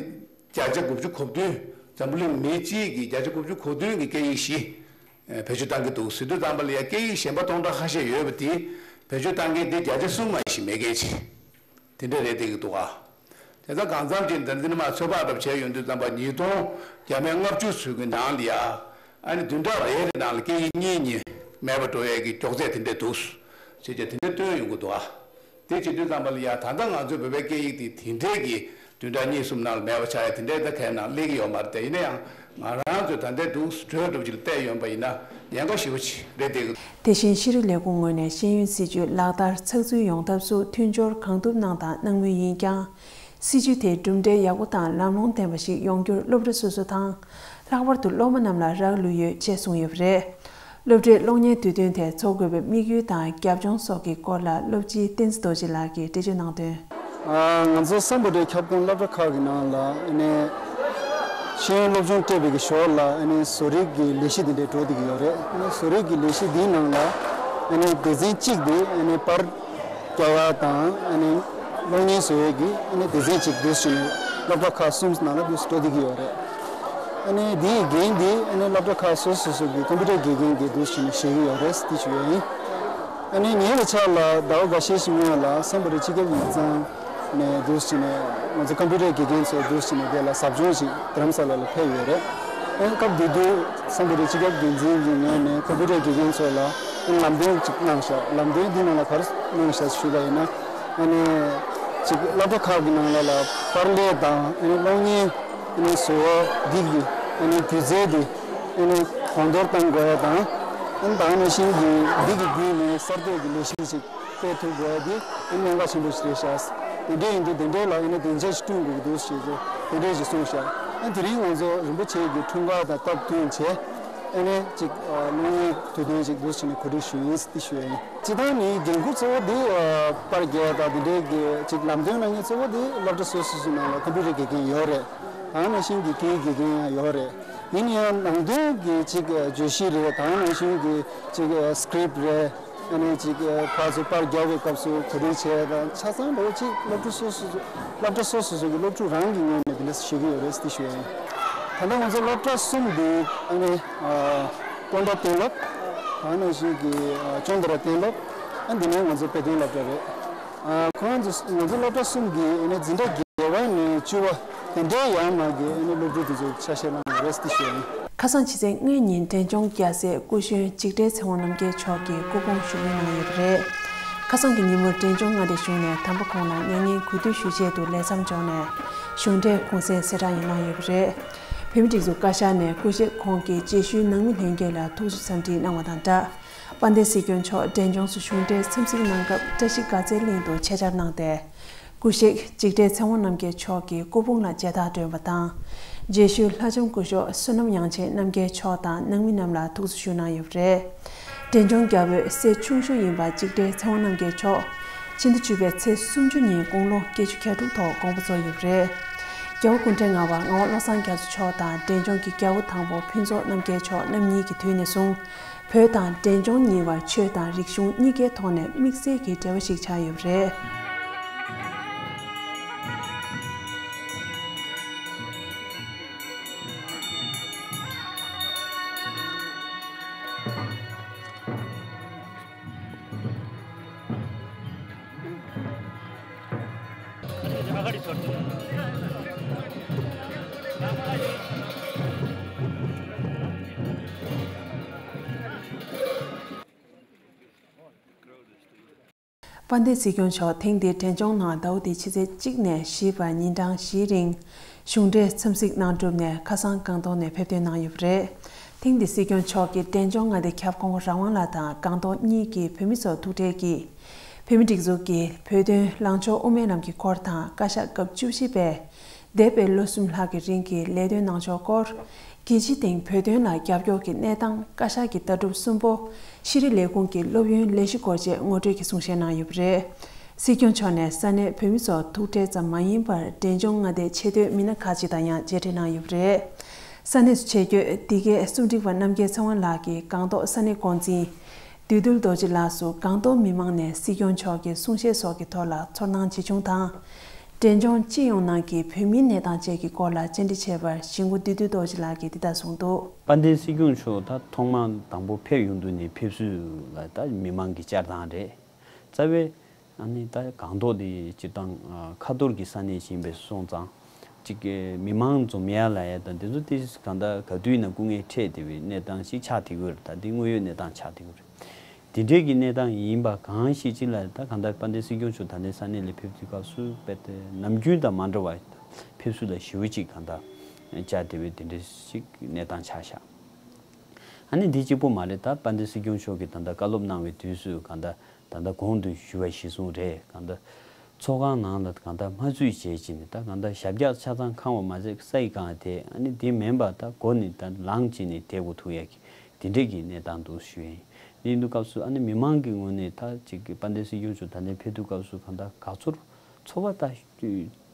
བརྒྱ་ཆ་དགུ་བཅུ་གོ་བདུན། འཛམ་བུ་གླིང་མི་གཅིག་གི་བརྒྱ་ཆ་དགུ་བཅུ་གོ་བདུན་གྱི་སྐད་ཡིག་བཞི་བེད་སྤྱོད་བཏང་གི་འདུག་ཟེར་དུས་ཙམ་པ་ལ་ཡ་སྐད་ཡིག་གཞན་པ་སྟོང་ཕྲག་ཁ་ཤས་ཡོད་པ་དེ་བེད་སྤྱོད་བཏང་མཁན་དེ་བརྒྱ་ཆ་གསུམ་མ་ཞིག་མེད་མཁན་ཅིག་དེ་འདྲ་རེད་བསྡད་ཀྱི་འདུག་ཨ། དེ་ལྟར་གང་འཚམ་ཅིག་འདི་འདི་ནི་མ་ཚོད་དཔག་འདྲ་བྱས་ཡོང་དུས་ཙམ་པ་ཉིས་སྟོང་བརྒྱ་མེད་ལྔ་བཅུ་ཚུད་ཀྱི་ནང་ལ་ཡ་ཨ་ནི་བདུན་ཕྲག་རེ་རེ་ནང་ལ་སྐད་ཡིག་གཉིས་གཉིས་མེད་པ་འགྲོ་ཡས་ཀྱི་མགྱོགས་ཚད་དེ་འདྲ་འདུག་ཟེར་བྱས་དེ་འདྲ་སྟོན་ཡོང་གི་འདུག་ཨ། དེ་བྱེད་དུས་ཙམ་པ་ལ་ཡ་ད་ལྟ་ང་ཚོའི་བོད་པའི་སྐད་ཡིག་དེ་དེ་འདྲས་ཀྱི་བདུན་ཕྲག་གཉིས་གསུམ་ནང་ལ་མེད་པ་ཆགས་ཡ་དེ་འདྲས་ད་གའི་ནང་སླེབས་ཀྱི་ཡོད་མ་རེད་དེ། ཡིན་ན་ཡང་ང་རང་ཚོས་ད་ལྟའི་འདུག་གྲོས་སྒྲུབ་ཅིག་ལ་བལྟས་ཡོང་པ་ཡིན་ན་ཉེན་ཁ་ཞེ་པོ་ཅིག་རེད་བསྡད་ཀྱི། དེ་བཞིན་ཤེས་རིག་ལས་ཁུངས་ངོས་ནས་ཤེས་ཡོན་སྲིད་བྱུས་ལག་བསྟར་ཚགས་ཚུད་ཡོང་ཐབས་སུ་མཐུན་སྦྱོར་གང་ཐུབ་གནང་དང་གནང་མུས་ཡིན་ཀྱང་། སྲིད་བྱུས་དེ་གྲུབ་འབྲས་ཡག་པོ་དང་ལམ་ལྷོང་ལྡན་པ་ཞིག་ཡོང་རྒྱུར་སློབ་གྲྭ་སོ་སོ་དང་། ལྷག་པར་དུ་སློབ་མ་རྣམས་ལ་རག་ལུས་ཡོད་ཅེས་གསུངས་ཡོད་པ་རེད། སློབ་གྲྭའི་གློག་བརྙན་དུས་སྟོན་དེ་འཚོགས་དགོས་པའི་དམིགས་ཡུལ་དང་རྒྱབ་ལྗོངས་སོགས་ཀྱི་སྐོར་ལ་སློབ་སྤྱི་བསྟན་འཛིན་རྡོ་རྗེ་ལགས་ཀྱིས་འགྲེལ་བརྗོད་གནང་དོན། ང་ཚོ་སམ་བྷོ་ཊའི་ཁྱབ་ཁོངས་སློབ་གྲྭ་ཁག་གི་ནང་ལ་ཨ་ནི་ཤེས་ཡོན་སློབ་སྦྱོང་སྤྲད་པའི་གི་ཞོར་ལ་ཨ་ནི་བཟོ་རིག་གི་ལས་གཞི་འདི་འདྲའི་འགྲོ་བསྡད་ཀྱི་ཡོད་རེད། ཨ་ནི་བཟོ་རིག་གི་ལས་གཞི་འདིའི་ནང་ལ་ཨ་ནི་སྡེ་ཚན་གཅིག་དེ་ཨ་ནི་པར་རྒྱག་ཡ་དང་ཨ་ནི་གློག་བརྙན་བཟོ་ཡས་ཀྱི་ཨ་ནི་སྡེ་ཚན་གཅིག་འདུག་སེ་བྱས་ནས་སློབ་གྲྭ་ཁག་གསུམ་ནང་ལ་འདུག་སེ་འགྲོ་བསྡད་ཀྱི་ཡོད་རེད། ཨ་ནི་དེའི་འགན་དེ་ཨ་ནི་སློབ་གྲྭ་ཁག་སོ་སོ་སོ་གི་ཀམ་པུ་ཊར་དགེ་རྒན་གྱིས་འདུག་སེ་བྱས་ནས་བཞེས་ཀྱི་ཡོད་རེད་ཟེར་དེ་ཞུ་ཡ་ཡིན། ཨ་ནི་ཉེ་བའི་ཆར་ལ་ཟླ་བ་འགའ་ཤས་ཤིག་སྔོན་ལ་སམ་བྷོ་ཊ་སྤྱི་ཁྱབ་ཡིག་ཚང་ནས་འདུག་སེ་བྱས་ནས་ང་ཚོ་ཀམ་པུ་ཊར་དགེ་རྒན་ཚོ་འདུག་སེ་བྱས་ནས་དེ་ལ་ཟབ་སྦྱོང་ཞིག་རྡ་རམ་ས་ལ་ལ་ཕེབས་ཡོད་རེད། ཨ་ནི་སྐབས་དེ་དུས་སམ་བྷོ་ཊའི་སྤྱི་ཁྱབ་འགན་འཛིན་གྱི་ངོས་ནས་ཀམ་པུ་ཊར་དགེ་རྒན་ཚོ་ལ་ཨ་ནི་ལམ་སྟོན་ཅིག་གནང་ཤག་ལམ་སྟོན་འདི་ནང་ལ་ག་རེ་གནང་ཤག་ཞུས་པ་ཡིན་ན། ཨ་ནི་ཅིག་སློབ་གྲྭ་ཁག་གི་ནང་ལ་ལ་པར་ལས་དང་ཨ་ནི་གློག་བརྙན་ཨ་ནི་བཟོ་བ་འདི་གི་ཨ་ནི་དུས་ཚོད་འདི་ཨ་ནི་གོང་མཐོར་གཏང་དགོས་ཡ་དང་། ཨ་ནི་ད་ག་ནང་བཞིན་གྱི་འདི་གི་བརྒྱུད་ནས་གསར་གཏོད་ཀྱི་ལས་གཞི་ཅིག་སྤེལ་ཐུབ་དགོས་ཡ་འདི་ཨ་ནི་གནད་འགག་ཆེན་པོ་ཞིག་རེད་ཤག་དེ་འདྲ་ཡིན་དུས་དེ་འདྲའི་ལ་ཨ་ནི་སྡིངས་ཆ་ཞིག་བསྐྲུན་དགོས་ཀྱི་འདུག་ཞེས་ཚོ་དེ་འདྲས་ཞིག་གསུངས་ཤག་ཨ་ནི་དེ་རིང་ང་ཚོ་རིན་པོ་ཆེ་གི་འཁྲུངས་སྐར་དང་སྟབས་བསྟུན་བྱས་ཨ་ནི་ཅིག་གློག་བརྙན་དུས་སྟོན་ཅིག་འདུག་ཟེར་ནས་གོ་སྒྲིག་ཞུས་ཡིན་ཟེར་དེ་ཞུ་ཡ་ཡིན། སྤྱིར་བཏང་ནི་འགན་ཁུར་གཙོ་བོ་དེ་ཨ་པར་རྒྱག་ཡ་དང་དེ་འདྲའི་གི་ཅིག་ལམ་སྟོན་གནང་མཁན་གཙོ་བོ་དེ་སློབ་གྲྭ་སོ་སོ་སོ་ནང་ལ་ཀམ་པུ་ཊར་དགེ་རྒན་ཡོད་རེད། ད་ག་ནང་བཞིན་གྱི་སྐད་ཡིག་དགེ་རྒན་ཡང་ཡོད་རེད། ཡིན་ན་ཡང་ནང་དོན་གྱི་ཅིག་བརྗོད་གཞི་རེད། ད་ག་ནང་བཞིན་གྱི་ཅིག་སི་ཀི་རིབ་ཊི་རེད། ཨ་ནི་ཅིག་ཕར་ཚུར་པར་རྒྱག་པའི་སྐབས་སུ་གོ་སྒྲིག་བྱས་དང་ཆ་ཚང་འདྲ་བོ་ཅིག་སློབ་གྲྭ་སོ་སོ་སོ་སློབ་གྲྭ་སོ་སོ་སོ་གི་སློབ་ཕྲུག་རང་གི་ངོས་ནས་དེ་འདྲ་ཞུ་གི་ཡོད་རེད་ཟེར་ཞུ་ཡ་ཡིན། ད་ལྟ་ང་ཚོ་སློབ་གྲྭ་གསུམ་འདི་ཨ་ནི་ཀོན་ཌ་གཏན་སློབ། ད་ག་ནང་བཞིན་གྱི་ཨ་ཅོན་དྷ་ར་གཏན་སློབ། ཨ་འདི་ནས་ང་ཚོ་དཔེ་སྟོན་སློབ་གྲྭ་རེད། ཨ་ཁོང་ཚོ་ང་ཚོ་སློབ་གྲྭ་གསུམ་གྱི་ཨ་ནི་འཛིན་གྲྭ་བར་ནས་བཅུ་པ་དེ་འདྲའི་ཡར་མར་གྱི་ཨ་ནི་སློབ་ཕྲུག་དེ་ཚོ་ཆ་ཤས་གནང་ཡོད་རེད་ཟེར་ཞུ་ཡ་ཡིན། ཁ་སང་ཕྱི་ཚེས་ལྔའི་ཉིན་འབྲས་ལྗོངས་རྒྱལ་སྲས་སྐུ་གཞོན་འཇིགས་བྲལ་ཚེ་དབང་རྣམ་རྒྱལ་མཆོག་གིས་སྐུ་ཕུང་ཞུ་སྙན་གནང་ཡོད་པ་རེད། ཁ་སང་གི་ཉིན་མོར་འབྲས་ལྗོངས་མངའ་སྡེ་གཞུང་ནས་དམ་པ་ཁོང་ལ་མྱ་ངན་གུས་འདུད་ཞུ་ཆེད་དུ་ལས་མཚམས་འཇོག་ནས་གཞུང་འབྲེལ་གུང་སེང་གསལ་བསྒྲགས་ཡང་གནང་ཡོད་པ་རེད། བོད་མིའི་སྒྲིག་འཛུགས་བཀའ་ཤག་ནས་སྐུ་གཤེགས་ཁོང་གི་རྗེས་ཤུལ་ནང་མི་ལྷན་རྒྱས་ལ་ཐུགས་གསོ་འཚམས་འདྲི་གནང་བ་དང་སྦྲགས། དཔལ་ལྡན་སྲིད་སྐྱོང་མཆོག་འབྲས་ལྗོངས་སུ་གཞུང་འབྲེལ་འཚམས་གཟིགས་གནང་སྐབས་བཀྲ་ཤིས་དགའ་ཚལ་གླིང་དུ་ཆེད་བཅར་གནང་སྟེ། སྐུ་གཤེགས་འཇིགས་བྲལ་ཚེ་དབང་རྣམ་རྒྱལ་མཆོག་གི་སྐུ་ཕུང་ལ་མཇལ་དར་སྒྲོན་པ་དང་། རྗེས་ཤུལ་ལྷ་ལྕམ་སྐུ་ཞབས་བསོད་ནམས་དབྱངས་ཅན་རྣམ་རྒྱལ་མཆོག་དང་ནང་མི་རྣམས་ལ་ཐུགས་གསོ་ཞུ་གནང་ཡོད་པ་རེད། འབྲས་ལྗོངས་རྒྱ་བོད་སྲས་ཆུང་ཤོས་ཡིན་པ་འཇིགས་བྲལ་ཚེ་དབང་རྣམ་རྒྱལ་མཆོག་ཕྱི་ཟླ་བཅུ་པའི་ཚེས་སུམ་ཅུ་ཉིན་དགུང་ལོ་བརྒྱད་ཅུ་གྱ་དྲུག་ཐོག་དགོངས་པ་རྫོགས་ཡོད་པ་རེད། རྒྱལ་བ་སྐུ་ཕྲེང་ལྔ་པ་ངག་དབང་བློ་བཟང་རྒྱ་མཚོ་མཆོག་དང་འབྲས་ལྗོངས་ཀྱི་རྒྱལ་པོ་དང་པོ་ཕུན་ཚོགས་རྣམ་རྒྱལ་མཆོག་རྣམ་གཉིས་ཀྱི་དུས་ནས་བཟུང་། བོད་དང་འབྲས་ལྗོངས་གཉིས་བར་ཆོས་དང་རིག་གཞུང་གཉིས་ཀའི་ཐོག་ནས་དམིགས་བསལ་གྱི་འབྲེལ་བ་ཞིག་ཆགས་ཡོད་པ་རེད། དཔལ་ལྡན་སྲིད་སྐྱོང་མཆོག་ཐེངས་འདིའི་འབྲས་ལྗོངས་ནང་ཟླ་བ་འདིའི་ཕྱི་ཚེས་གཅིག་ནས་བཞི་བར་ཉིན་གྲངས་བཞིའི་རིང་གཞུང་འབྲེལ་འཚམས་གཟིགས་གནང་གྲུབ་ནས་ཁ་སང་སྒང་ཏོག་ནས་ཕེབས་ཐོན་གནང་ཡོད་པ་རེད། ཐེངས་འདིའི་སྲིད་སྐྱོང་མཆོག་གིས་འབྲས་ལྗོངས་མངའ་སྡེ་ཁྱབ་ཁོངས་རང་དབང་ལ་དང་སྒང་ཏོག་གཉིས་ཀྱི་བོད་མི་ཚོར་ཐུག་འཕྲད་ཀྱིས། བོད་མིའི་སྒྲིག་འཛུགས་ཀྱི་བོད་དོན་ལངས་ཕྱོགས་དབུ་མའི་ལམ་གྱི་སྐོར་དང་བཀའ་ཤག་སྐབས་བཅུ་བཞི་པས་འདས་པའི་ལོ་གསུམ་ལྷག་གི་རིང་གི་ལས་དོན་གནང་ཕྱོགས་སྐོར། རྒྱལ་སྤྱིའི་སྟེང་བོད་དོན་ལ་རྒྱབ་སྐྱོར་གྱི་གནས་སྟངས། བཀའ་ཤག་གི་ལྟ་གྲུབ་གསུམ་པོ། ཤེས་རིག་ལས་ཁུངས་ཀྱི་སློབ་ཡོན་ལས་གཞི་སྐོར་བཅས་ངོ་སྤྲོད་ཀྱི་གསུང་བཤད་གནང་ཡོད་པ་རེད། སྲིད་སྐྱོང་མཆོག་ནས་ས་གནས་བོད་མི་ཚོར་ཐུག་འཕྲད་ཙམ་མ་ཡིན་པར་འབྲས་ལྗོངས་མངའ་སྡེའི་ཆེས་མཐོའི་མི་སྣ་ཁག་ཅིག་དང་ཡང་མཇལ་འཕྲད་གནང་ཡོད་པ་རེད། ས་གནས་སུ་ཆེད་བསྐྱོད་འདི་གའི་རྩོམ་སྒྲིག་པ་རྣམ་རྒྱལ་ཚེ་དབང་ལགས་ཀྱིས་སྒང་ཏོག་ས་གནས་འགོ་འཛིན་བདུད་འདུལ་རྡོ་རྗེ་ལགས་སུ་སྒང་ཏོག་མི་མང་ནས་སྲིད་སྐྱོང་མཆོག་གི་གསུང་བཤད་སོགས་ཀྱི་ཐོག་ལ་ཚོར་སྣང་ཇི་བྱུང་དང་། འབྲས་ལྗོངས་སྤྱི་ཡོངས་ནང་གི་བོད་མིའི་གནས་སྟངས་བཅས་ཀྱི་སྐོར་ལ་བཅར་འདྲི་བྱས་པར་གཞིས་འགོ་བདུད་འདུལ་རྡོ་རྗེ་ལགས་ཀྱིས་འདི་ལྟར་གསུངས་འདུག། དཔལ་ལྡན་སྲིད་སྐྱོང་མཆོག་ད་ཐོག་མར་དང་པོ་ཕེབས་ཡོང་དུས་ནས་ཕེབས་བསུ་ལ་ད་མི་མང་གི་བཅར་སྟངས་རེད། རྩ་བའི་ཨ་ནི་ད་སྒང་ཏོག་དེ་སྤྱིར་བཏང་ཁ་ཐོར་གྱི་ས་གནས་ཤིག་ཡིན་པས་སོང་ཙང་ཅིག་མི་མང་འཛོམས་ཡ་ལ་ཡ་དང་དེ་ཚོ་དེ་གང་ལྟར་ག་དུས་ཡིན་ན་སྐུ་ངལ་འཕྲད་བསྡད་པའི་གནས་སྟངས་ཤིག་ཆགས་བསྡད་ཀྱི་ཡོད་རེད། ད་དེ་དངོས་ཡོད་གནས་སྟངས་ཆགས་བསྡད་ཀྱི་ཡོད་རེད། དེ་འདྲས་ཀྱི་གནས་སྟངས་ཡིན་པ་གང་ཞིག་ཅིག་ལ་ད་གང་ལྟར་དཔལ་ལྡན་སྲིད་སྐྱོང་མཆོག་ད་ལྟའི་ས་གནས་ལ་ཕེབས་དུས་སྐབས་སུ་དཔེ་དེ་ནམ་རྒྱུན་དང་མ་འདྲ་བ་ཕེབས་བསུ་ལ་ཞེ་པོ་ཅིག་གང་ལྟར་བཅར་བསྡད་པའི་དེ་འདྲས་ཞིག་གནས་སྟངས་ཆགས་ཤག། ཨ་ནི་འདི་གཅིག་པོ་མ་རེད། ད་དཔལ་ལྡན་སྲིད་སྐྱོང་མཆོག་གིས་ད་ལྟ་བཀའ་སློབ་གནང་བའི་དུས་སུ་གང་ལྟར་ད་ལྟ་གོང་དུ་ཞུས་པ་གཞིར་བཟུང་རེད། གང་ལྟར་ཚོགས་ཁང་ནང་ལ་གང་ལྟར་དམར་མཆོད་བྱས་བྱས་ནས་ད་གང་ལྟར་ཞབས་བཀྱག་ཆ་ཚང་ཁང་བ་མ་ཟད་ས་ཡི་སྒང་དེ་ཨ་ནི་དེ་མིན་པ་ད་སྒོ་ནས་ད་ལངས་བྱས་ནས་དེ་འགོ་ཐུག་ཡ་གི་དེ་འདྲས་ཀྱི་གནས་སྟངས་འདུག་ཞུ་ཡ་ཡིན། དེ་ཡིན་དུས་སྐབས་སུ་ཨ་ནི་མི་མང་གི་ངོས་ནས་ད་ཅིག་གི་དཔལ་ལྡན་སྲིད་སྐྱོང་མཆོག་ད་ལྟ་ཕེབས་དུས་སྐབས་སུ་གང་ལྟར་དགའ་ཚོར་ཚོར་བ་ད་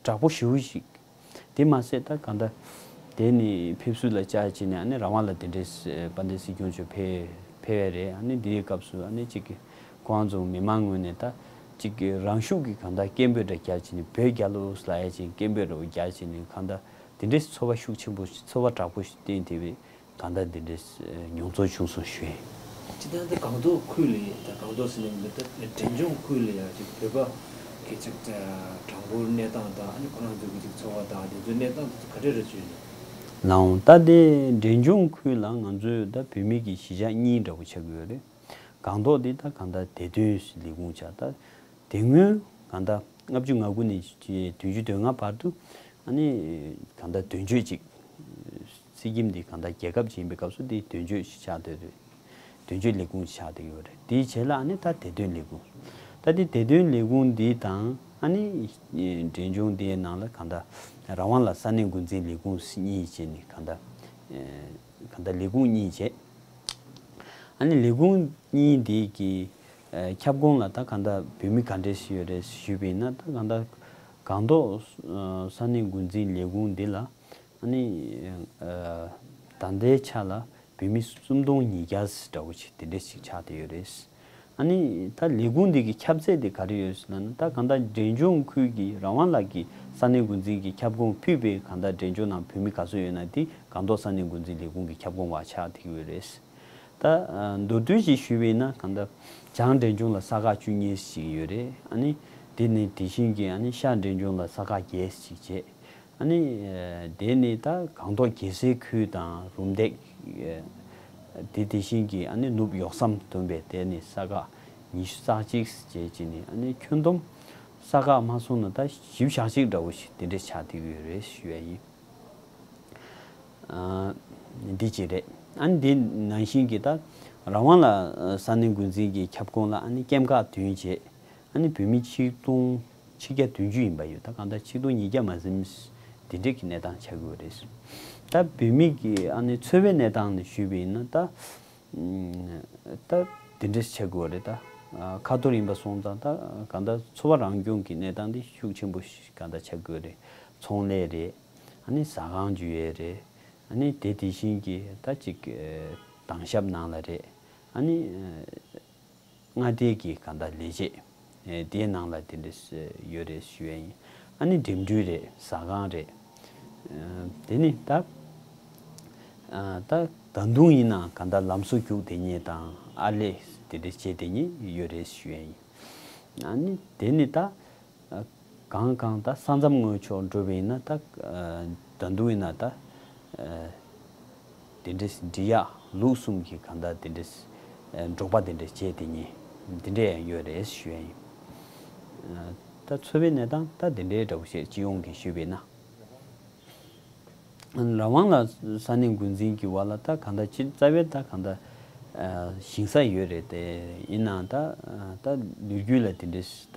དྲག་པོ་ཞེ་པོ་ཞིག། དེ་མ་ཟད་ད་གང་ལྟར་དེ་ནི་ཕེབས་བསུ་ལ་བཅར་བྱས་ནས་ཨ་ནི་རང་དབང་ལ་དེ་འདྲའི་དཔལ་ལྡན་སྲིད་སྐྱོང་མཆོག་ཕེབས་ཕེབས་པ་རེད། ཨ་ནི་དེའི་སྐབས་སུ་ཨ་ནི་གཅིག་གི་ཁོང་ཚོ་མི་མང་ངོས་ནས་ད་གཅིག་གི་རང་ཤུགས་ཀྱི་གང་ལྟར་སྐད་འབོད་འདྲ་རྒྱག་བྱས་ནས་བོད་རྒྱལ་ལོ་ལབ་ཡ་ཅིག་སྐད་འབོད་འདྲ་བོ་རྒྱག་བྱས་ནས་གང་ལྟར་དེ་འདྲའི་ཚོར་བ་ཤུགས་ཆེན་པོ་ཚོར་བ་དྲག་པོ་ཞིག་བསྟན་དེ་བས། གང་ལྟར་འདི་འདྲའི་མྱོང་ཚོར་བྱུང་སོང་ཞུ་ཡིན། སྤྱིར་བཏང་དེ་སྒང་ཏོག་ཁུལ་ལ་ཡིན་ད་སྒང་ཏོག་ཟེར་ནས་མི་འདུག་ད་འབྲས་ལྗོངས་ཁུལ་ལ་ཡང་ཅིག་བོད་པ་གི་ཅིག་གྲངས་འབོར་གནས་སྟངས་དང་ཨ་ནི་ཁོ་རང་ཚོ་གི་ཅིག་འཚོ་བ་དང་དེ་ཚོའི་གནས་སྟངས་དེ་ཚོ་ག་འདྲ་རེད་ཞུས་ནས། ལའང་ད་དེ་འབྲས་ལྗོངས་ཁུལ་ལ་ང་ཚོས་ད་བོད་མི་གི་གཞིས་ཆགས་གཉིས་འདྲ་བོ་ཆགས་ཀྱི་ཡོད་རེད། སྒང་ཏོག་དེ་ད་གང་ལྟར་བདེ་དོན་ལས་ཁུངས་ཆགས་ད། དེ་སྔོན་གང་ལྟར་ལྔ་བཅུ་ང་དགུ་ནས་བདུན་ཅུ་དོན་ལྔ་བར་དུ་ཨ་ནི་གང་ལྟར་དོན་གཅོད་ཅིག་སྲིད་ཁྱིམ་འདི་གང་ལྟར་རྒྱལ་ཁབ་ཅིག་ཡིན་པའི་སྐབས་སུ་དེ་དོན་གཅོད་ཞིག་ཆགས་བསྡད་རེད། དོན་གཅོད་ལས་ཁུངས་ཆགས་བསྡད་ཡོད་རེད། དེའི་རྗེས་ལ་ཨ་ནི་ད་བདེ་དོན་ལས་ཁུངས། ད་དེ་བདེ་དོན་ལས་ཁུངས་འདི་དང་ཨ་ནི་འབྲས་ལྗོངས་འདིའི་ནང་ལ་གང་ལྟར་རང་དབང་ལ་ས་གནས་འགོ་འཛིན་ལས་ཁུངས་གཉིས་བྱས་ནས་གང་ལྟར་གང་ལྟར་ལས་ཁུངས་གཉིས་བྱས། ཨ་ནི་ལས་ཁུངས་གཉིས་འདི་གི་ཨ་ཁྱབ་ཁོངས་ལ་ད་གང་ལྟར་བོད་མི་ག་འདྲས་ཞིག་ཡོད་རེད་ཞུས་པ་ཡིན་ན། ད་གང་ལྟར་སྒང་ཏོག་ཨ་ས་གནས་འགོ་འཛིན་ལས་ཁུངས་འདི་ལ་ཨ་ནི་ཨ་ད་ལྟའི་ཆ་ལ་བོད་མི་སུམ་སྟོང་ཉིས་བརྒྱ་འདྲ་བོ་ཞིག་དེ་འདྲས་ཞིག་ཆགས་བསྡད་ཡོད་རེད། ཨ་ནི་ད་ལས་ཁུངས་འདི་གི་ཁྱབ་ཚད་དེ་ག་རེ་ཡོད་ཟེར་ན། ད་གང་ལྟར་འབྲས་ལྗོངས་ཁུལ་གྱི་རང་དབང་ལགས་ཀྱི་ས་གནས་འགོ་འཛིན་གྱི་ཁྱབ་ཁོངས་ཕུད་པའི་གང་ལྟར་འབྲས་ལྗོངས་ནང་བོད་མི་ག་ཚོད་ཡོད་ན་དེ་སྒང་ཏོག་ས་གནས་འགོ་འཛིན་ལས་ཁུངས་ཀྱི་ཁྱབ་ཁོངས་བ་ཆགས་བསྡད་ཡོད་རེད། ད་ཨ་མདོར་བསྡུས་ཤིག་ཞུས་པ་ཡིན་ན། གང་ལྟར་བྱང་འབྲས་ལྗོངས་ལ་ས་ཁག་བཅུ་གཉིས་ཤིག་ཡོད་རེད། ཨ་ནི་དེ་ནི་དེ་བཞིན་གྱི་ཨ་ནི་ཤར་འབྲས་ལྗོངས་ལ་ས་ཁག་བརྒྱད་ཅིག་བྱས། ཨ་ནི་ཨ་དེ་ནི་ད་སྒང་ཏོག་རྒྱལ་སའི་ཁུལ་དང་རུམ་བཏེག་ཨ་དེ་དེ་བཞིན་གྱི་ཨ་ནི་ནུབ་ཡོག་བསམ་བསྡོམས་པས་དེ་ནི་ས་ཁག་ཉི་ཤུ་རྩ་གཅིག་བྱས་ཅིག་ནི། ཨ་ནི་ཁྱོན་བསྡོམས་ས་ཁག་མ་སོང་ན་ད་བཞི་བཅུ་ཞེ་གཅིག་འདྲ་བོ་ཞིག་དེ་འདྲས་ཆགས་བསྡད་ཀྱི་ཡོད་རེད་ཞུ་ཡ་ཡིན། ཨ་འདི་གཅིག་རེད། ཨ་ནི་འདི་ནང་བཞིན་གྱི་ད་རང་དབང་ལ་ས་གནས་འགོ་འཛིན་གྱི་ཁྱབ་ཁོངས་ལ་ཨ་ནི་སྐྱེམས་ཁག་བདུན་བྱས། ཨ་ནི་བོད་མི་ཆིག་སྟོང་ཆིག་བརྒྱ་བདུན་ཅུ་ཡིན་པ་ཡོད། ད་གང་ལྟར་ཆིག་སྟོང་ཉིས་བརྒྱ་མ་ཟིན་དེ་འདྲས་ཀྱི་གནས་སྟངས་ཆགས་ཀྱི་ཡོད་རེད། ད་བོད་མི་གི་ཨ་ནི་འཚོ་བའི་གནས་སྟངས་ནས་ཞུས་པ་ཡིན་ན་ད་ཨ་ད་དེ་འདྲས་ཆགས་ཀྱི་ཡོད་རེད། ད་ཨ་ཁ་ཐོར་ཡིན་པ་སོང་ཙང་ད་གང་ལྟར་འཚོ་བ་རང་སྐྱོང་གི་གནས་སྟངས་དེ་ཤུགས་ཆེན་པོ་ཞིག་གང་ལྟར་ཆགས་ཀྱི་ཡོད་རེད། ཚོང་ལས་རེད། ཨ་ནི་ཟ་ཁང་ཇུས་ཡས་རེད། ཨ་ནི་དེ་དེ་བཞིན་གྱི་ད་ཅིག་ཨ་དྭང་ཞབས་ནང་ལ་རེད། ཨ་ནི་ཨ་མངའ་སྡེ་གི་གང་ལྟར་ལས་བྱེད་ཨ་དེའི་ནང་ལ་དེ་འདྲས་ཡོད་རེད་ཞུ་ཡས་ཡིན། ཨ་ནི་འགྲིམ་འགྲུལ་རེད། ཟ་ཁང་རེད། ཨ་དེ་ནི་ད་ཨ་ད་ད་དུང་ཡིན་ན་གང་ལྟར་ལམ་བཟོ་རྒྱུགས་དེ་ཉིད་དང་ཨར་ལས་དེ་འདྲས་བྱས་དེ་ཉིད་ཡོད་རེད་ཞུ་ཡས་ཡིན། ཨ་ནི་དེ་ནི་ད་གང་གང་ད་ས་མཚམས་ངོས་ཕྱོགས་འགྲོ་བ་ཡིན་ན་ད་ད་དུང་ཡིན་ན་ད་དེ་འདྲས་འབྲི་གཡག་ལུག་གསུམ་གྱི་གང་ལྟར་དེ་འདྲས་འབྲོག་པ་དེ་འདྲས་བྱས་དེ་ཉིད་དེ་འདྲས་ཡང་ཡོད་རེད་ཞུ་ཡ་ཡིན། ད་འཚོ་བའི་གནས་སྟངས་ད་དེ་འདྲའི་འདྲ་བོ་བཤད་སྤྱི་ཡོངས་ཀྱི་ཞུས་པ་ཡིན་ན། རང་དབང་ལ་ས་གནས་འགོ་འཛིན་གྱི་བར་ལ་ད་གང་ལྟར་ཅི་རྩ་བའི་ད་གང་ལྟར་ཨ་ཞིང་ས་ཡོད་རེད་དེ། ཡིན་ནའང་ད་ཨ་ད་ལོ་རྒྱུས་ལ་དེ་འདྲས་ད་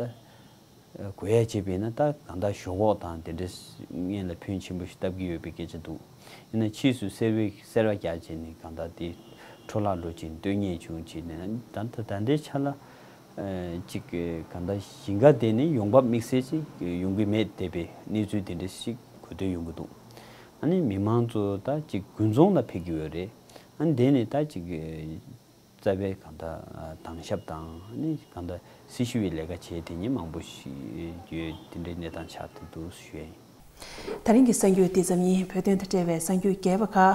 ཨ་གོ་ཡ་བྱས་པ་ཡིན་ན་ད་གང་ལྟར་ཞོག་ཁོག་དང་དེ་འདྲས་སྔོན་ལ་ཕོན་ཆེན་པོ་ཞིག་བཏབ་ཀྱི་ཡོད་པའི་སྐད་ཆ་འདུག། ཡིན་ན་ཕྱིས་སུ་སེར་བའི་སེར་བ་རྒྱག་བྱས་ནས་གང་ལྟར་དེ་འཕྲོ་བརླག་འགྲོ་བྱས་ནས་སྟོན་ཉེས་བྱུང་བྱས་ནས་ད་ད་ད་ལྟའི་ཆ་ལ། ཨ་ཅིག་གང་ལྟར་ཞིང་ཁ་དེ་ནི་ཡོང་འབབ་དམིགས་བསལ་ཅིག་ཡོང་གི་མེད་བསྡད་པའི་གནས་ཚུལ་དེ་འདྲ་ཞིག་གོ་ཐོས་ཡོང་གི་འདུག། ཨ་ནི་མི་མང་ཚོ་ད་ཅིག་དགུན་ཚོང་ལ་ཕེབས་ཀྱི་ཡོད་རེད། ཨ་ནི་དེ་ནས་ད་ཅིག་རྩ་བའི་གང་ལྟར་དྭངས་ཞབས་དང་ཨ་ནི་གང་ལྟར་སྲི་ཞུ་བའི་ལས་ཀ་བྱས་དེ་ཉིད་མང་པོ་ཞིག་ཡོད། དེ་འདྲའི་གནས་སྟངས་ཆགས་བསྡད་འདུག་ཞུ་ཡ་ཡིན། ད་རིང་གི་གསར་འགྱུར་འདི་ཙམ་ཡིན། བོད་དོན་དང་འབྲེལ་བའི་གསར་འགྱུར་རྒྱས་པ་ཁག་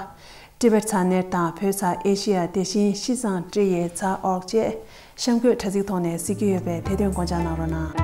ཊི་བེཊ་ས་གནས་དང་བོད་ས་ཨེ་ཤི་ཡ་དེ་བཞིན་ཤིས་ཙང་ཊི་ཡི་ཚ་ཨོག་བཅས་གཤམ་འཁོད་དྲ་ཚིགས་ཐོག་ནས་གཟིགས་རྒྱུ་ཡོད་པས་དེ་དོན་དགོངས་འཇགས་གནང་རོགས་གནང་།